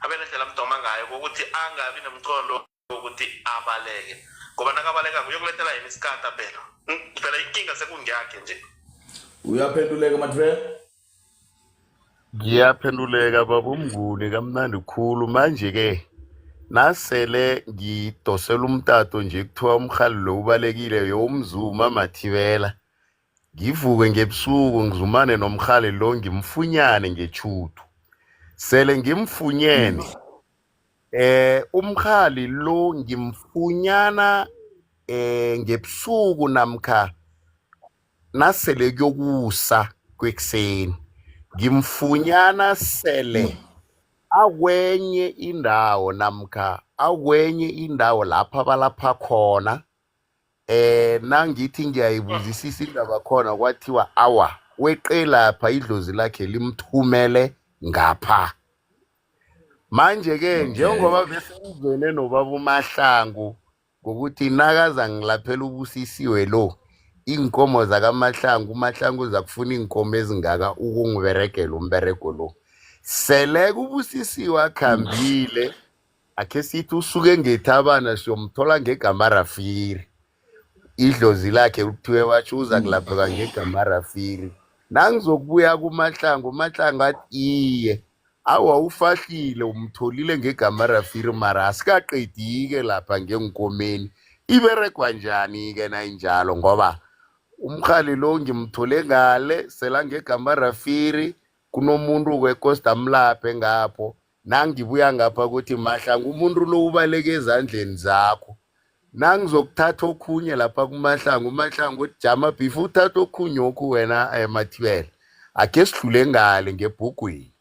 B: abe nendlela amdoma ngayo ukuthi angabi nomqondo wokuthi abaleke, ngoba nakabaleka uyokulethela yena isikata. Phela phela inkinga sekungiyakhe nje.
A: Uyaphenduleka Mathibela?
E: Ngiyaphenduleka babomnguni kamnandi khulu. Manje ke nasele ngidosela umtato nje kuthiwa umrhali lo ubalekile yomzuma Mathibela, ngivuke ngebusuku ngizumane nomrhali lo ngimfunyane ngetjhudu. Sele ngimfunyene umrhali lo ngimfunyana ngebusuku namkha nasele kuyokusa kwekuseni, ngimfunyana sele akwenye indawo namkha akwenye indawo lapha balapha khona. Nangithi ngiyayibuzisisa indaba khona kwathiwa awa, weqe lapha idlozi lakhe limthumele ngapha. Manje ke njengoba bese ngizwene nobaba uMahlangu ngokuthi nakaza ngilaphela ubusisiwe lo iinkomo zakaMahlangu, uMahlangu uzakufuna iinkomo ezingaka ukungiberegela umberego lo. Sele kubusisiwe akhambile, akhe sithi usuke ngethabana siyomthola ngegamarafiri, idlozi lakhe kuthiwe watsho uza kulapheka ngegamarafiri. Nangizokubuya kuMahlangu, uMahlangu athi iye awa ufahlile umtholile ngegamarafiri, mara asikaqedi-ke lapha ngeenkomeni. Iberegwa njani-ke nayinjalo? Ngoba umrhali lo ngimthole ngale sela ngegamarafiri, kunomuntu kwekosta amlaphe ngapho. Nangibuya ngapha ukuthi Mahlangu umuntu lo ubaleke ezandleni zakho, nangizokuthatha okhunye lapha kuMahlangu, uMahlangu uthi jama before uthatha okhunye okhu wena Mathibela, akhe sidlule ngale ngebhugwini.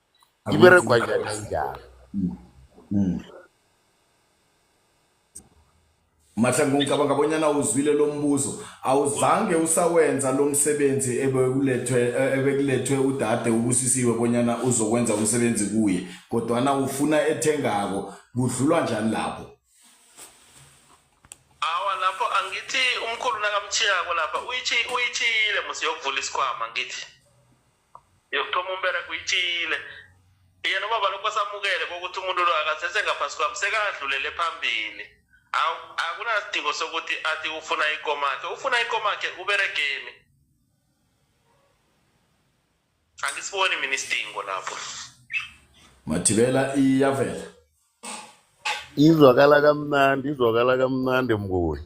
E: Iberegwa njani nayinjalo?
A: Mahlangu, ngicabanga bonyana uzwile lo mbuzo. Awuzange usawenza lo msebenzi ebekulethwe udade ubusisiwe bonyana uzokwenza umsebenzi kuye, kodwana ufuna ethengako. Kudlulwa njani lapho?
B: Awa, lapho angithi umkhulu nakamchiyako lapha uyitshiyile musi yokuvula isikhwama, ngithi yokuthoma umberego uyitshiyile. Yena ubaba lokho samukele kokuthi umuntu lo akasese ngaphasi kwami, sekadlulele phambili. Akunasidingo sokuthi athi ufuna ikomakhe, ufuna ikomakhe uberegeni. Angisiboni mina isidingo lapho.
A: Mathibela, iyavela.
E: Izwakala kamnandi, izwakala kamnandi Mnguni.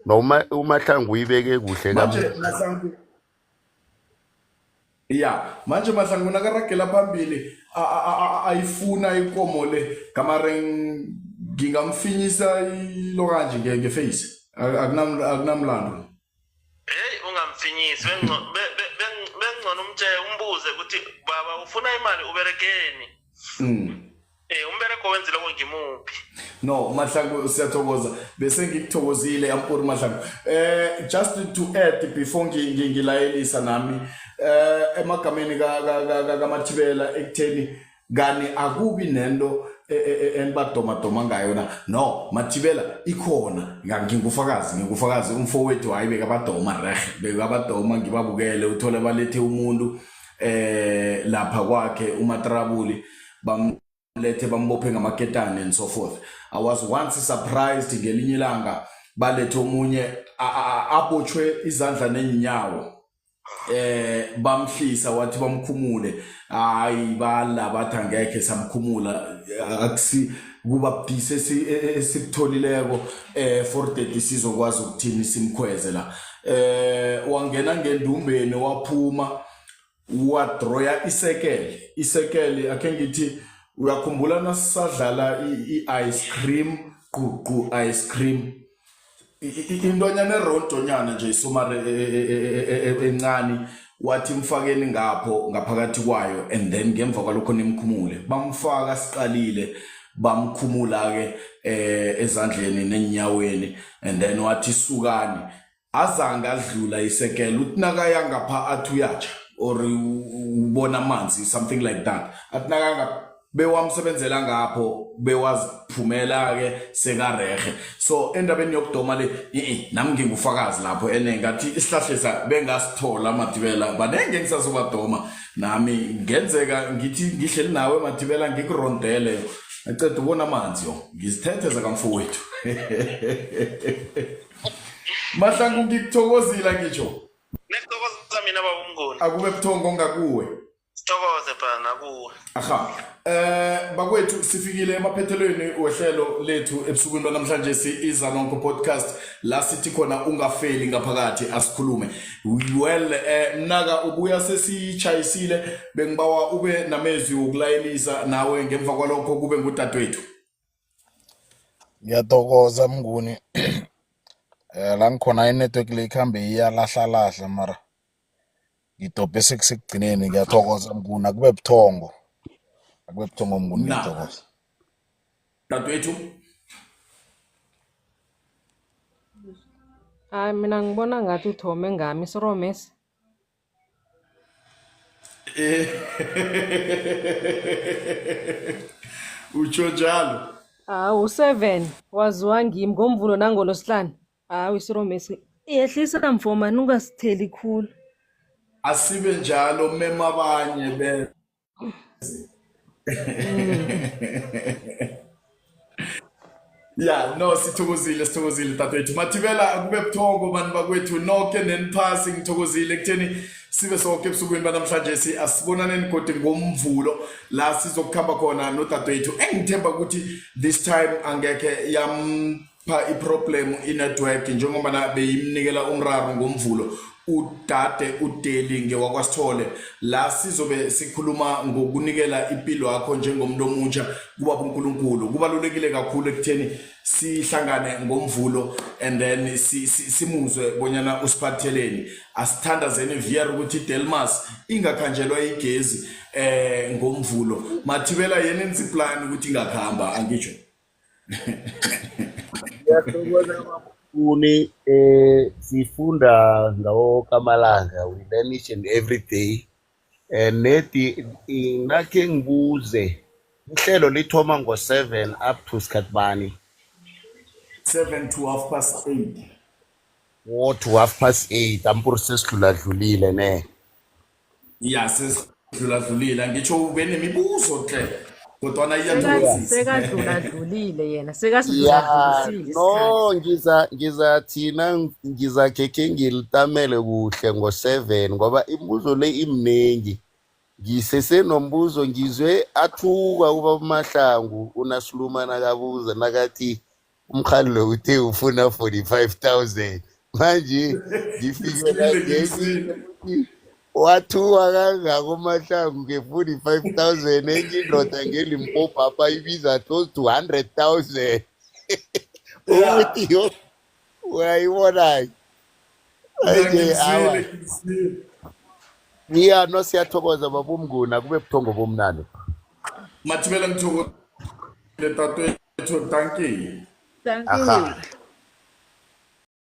E: Noma uMahlangu uyibeke kuhle
A: Manje
E: kamnandi.
A: Mahlangu, ya manje Mahlangu nakaragela phambili ayifuna ikomo le gamare ngingamfinyisa ilo kanje ngeface. Akunamlando.
B: Hey, ungamfinyisi, bengcono umtshele, umbuze ukuthi baba ufuna imali uberekeni. Umbereko wenzileko ngimuphi?
A: No, Mahlangu, siyathokoza. Bese ngikuthokozile Ampuri Mahlangu. Just to add before ngilayelisa nami emagameni kaMathibela ekutheni kani akubi nento enibadomadoma ngayo na. No, Mathibela ikhona. Ngingufakazi, ngingufakazi umfowethu hayi bekabadoma rehe, bekabadoma ngibabukele uthole balethe umuntu lapha kwakhe uMatrabuli bamlethe bambophe ngamaketane and so forth. I was once surprised ngelinye ilanga balethe omunye abotshwe izandla nenyawo, bamhlisa wathi bamkhumule. Hayi, bala bathi angekhe samkhumula, akusi kuba budisi esikutholileko 4:30 sizokwazi ukuthini simkhweze la. Wangena ngendumbeni waphuma wadroya isekele, isekele akhe ngithi uyakhumbula nasisadlala i-ice cream, ququ ice cream, intonyana erondonyana nje isomare encane, wathi mfakeni ngapho ngaphakathi kwayo and then ngemva kwalokho nimkhumule. Bamfaka siqalile, bamkhumula ke ezandleni nenyaweni and then wathi sukani. Azange adlula isekele, uthi nakaya ngapha athi uyatsha or ubona amanzi, something like that. Athi nakanga bewamsebenzela ngapho bewaziphumela ke sekarehe. So endabeni yokudoma le, nami ngingufakazi lapho ene ngathi isihlahlesa bengasithola Mathibela, banenge ngisazobadoma nami ngenzeka ngithi ngihleli nawe Mathibela ngikurondele aceda ubona amanzi yo ngizithethe zakamfowethu. Mahlangu, ngikuthokozile ngitsho.
B: Nekuthokoza mina baba uMnguni.
A: Akube buthongo ngakuwe.
B: Sithokoze bana kuwe.
A: Aha. Bakwethu, sifikile emaphethelweni wehlelo lethu ebusukwini banamhlanje si Izanonko podcast la sithi khona ungafeli ngaphakathi asikhulume. Well, mnaka ubuya sesichayisile, bengibawa ube namezwi wokulayelisa nawe, ngemva kwalokho kube ngudadewethu.
C: Ngiyathokoza Mnguni. La ngikhona i-network le ikhambe iyalahlalahla mara ngidobhe sekusekugcineni. Ngiyathokoza Mnguni, akube buthongo. Akube buthongo Mnguni,
A: Na.
C: ngiyathokoza.
A: Dadewethu.
D: Hayi, mina ngibona ngathi uthome ngami isiromesi.
A: Utsho njalo.
D: Hawu, 7 waziwa ngimi ngoMvulo nangolosihlanu. Hawu, isiromesi yehlisa mfomani, ungasitheli khulu.
A: Asibe njalo, mema abanye be. Ya, no, sithokozile, sithokozile dadewethu. Mathibela, kube buthongo bantu bakwethu nonke neniphasi. Ngithokozile ekutheni sibe sonke ebusukwini banamhlanje. Si asibonaneni godi ngoMvulo la sizokukhamba khona nodadewethu engithemba ukuthi this time angekhe yampha iproblem inetwork njengoba beyimnikela umraro ngoMvulo. Udade uDeli ngewakwasithole la sizobe sikhuluma ngokunikela impilo yakho njengomuntu omutsha kubaba uNkulunkulu. Kubalulekile kakhulu ekutheni sihlangane ngoMvulo and then simuzwe bonyana usiphatheleni. Asithandazeni vier ukuthi Delmas ingakhanjelwa igezi ngoMvulo. Mathibela, yena enza iplan ukuthi ingakhamba, angitsho.
E: Ngiyathokoza Mnguni, sifunda ngawo kamalanga, we learn each and every day. Nedi nakhe ngibuze, ihlelo lithoma ngo-7 up to sikhathi bani?
A: 7 to half past 8.
E: Oh, to half past 8, ampuri sesidluladlulile ne.
A: Ya, sesidluladlulile, angitsho ube nemibuzo hle kodwana iyathokozisa.
D: Sekadluladlulile yena,
E: Ya,
D: sekasidluladlulisile
E: no,
D: isikhathi.
E: Ngiza thina ngizakhe khe ngilitamele kuhle ngo-7 ngoba imibuzo le imnengi. Ngisesenombuzo ngizwe athuka ubaba uMahlangu uNasiluma nakabuza nakathi umkhali lo uthe ufuna 45,000 manje ngifike la
A: Ngizwile,
E: ngenye
A: ngizwile.
E: ukuthi wathuka kangaka uMahlangu nge-45,000 enye indoda ngeLimpopo apha ibiza close to 100,000
A: Yeah.
E: ukuthi yo uyayibona-ke manje awa
A: Ngizwile, ngizwile.
E: iya no siyathokoza baba uMnguni akube buthongo bomnandi.
A: Mathibela ngithokozile tatwethu, dankie.
E: Aha.
G: Dankie.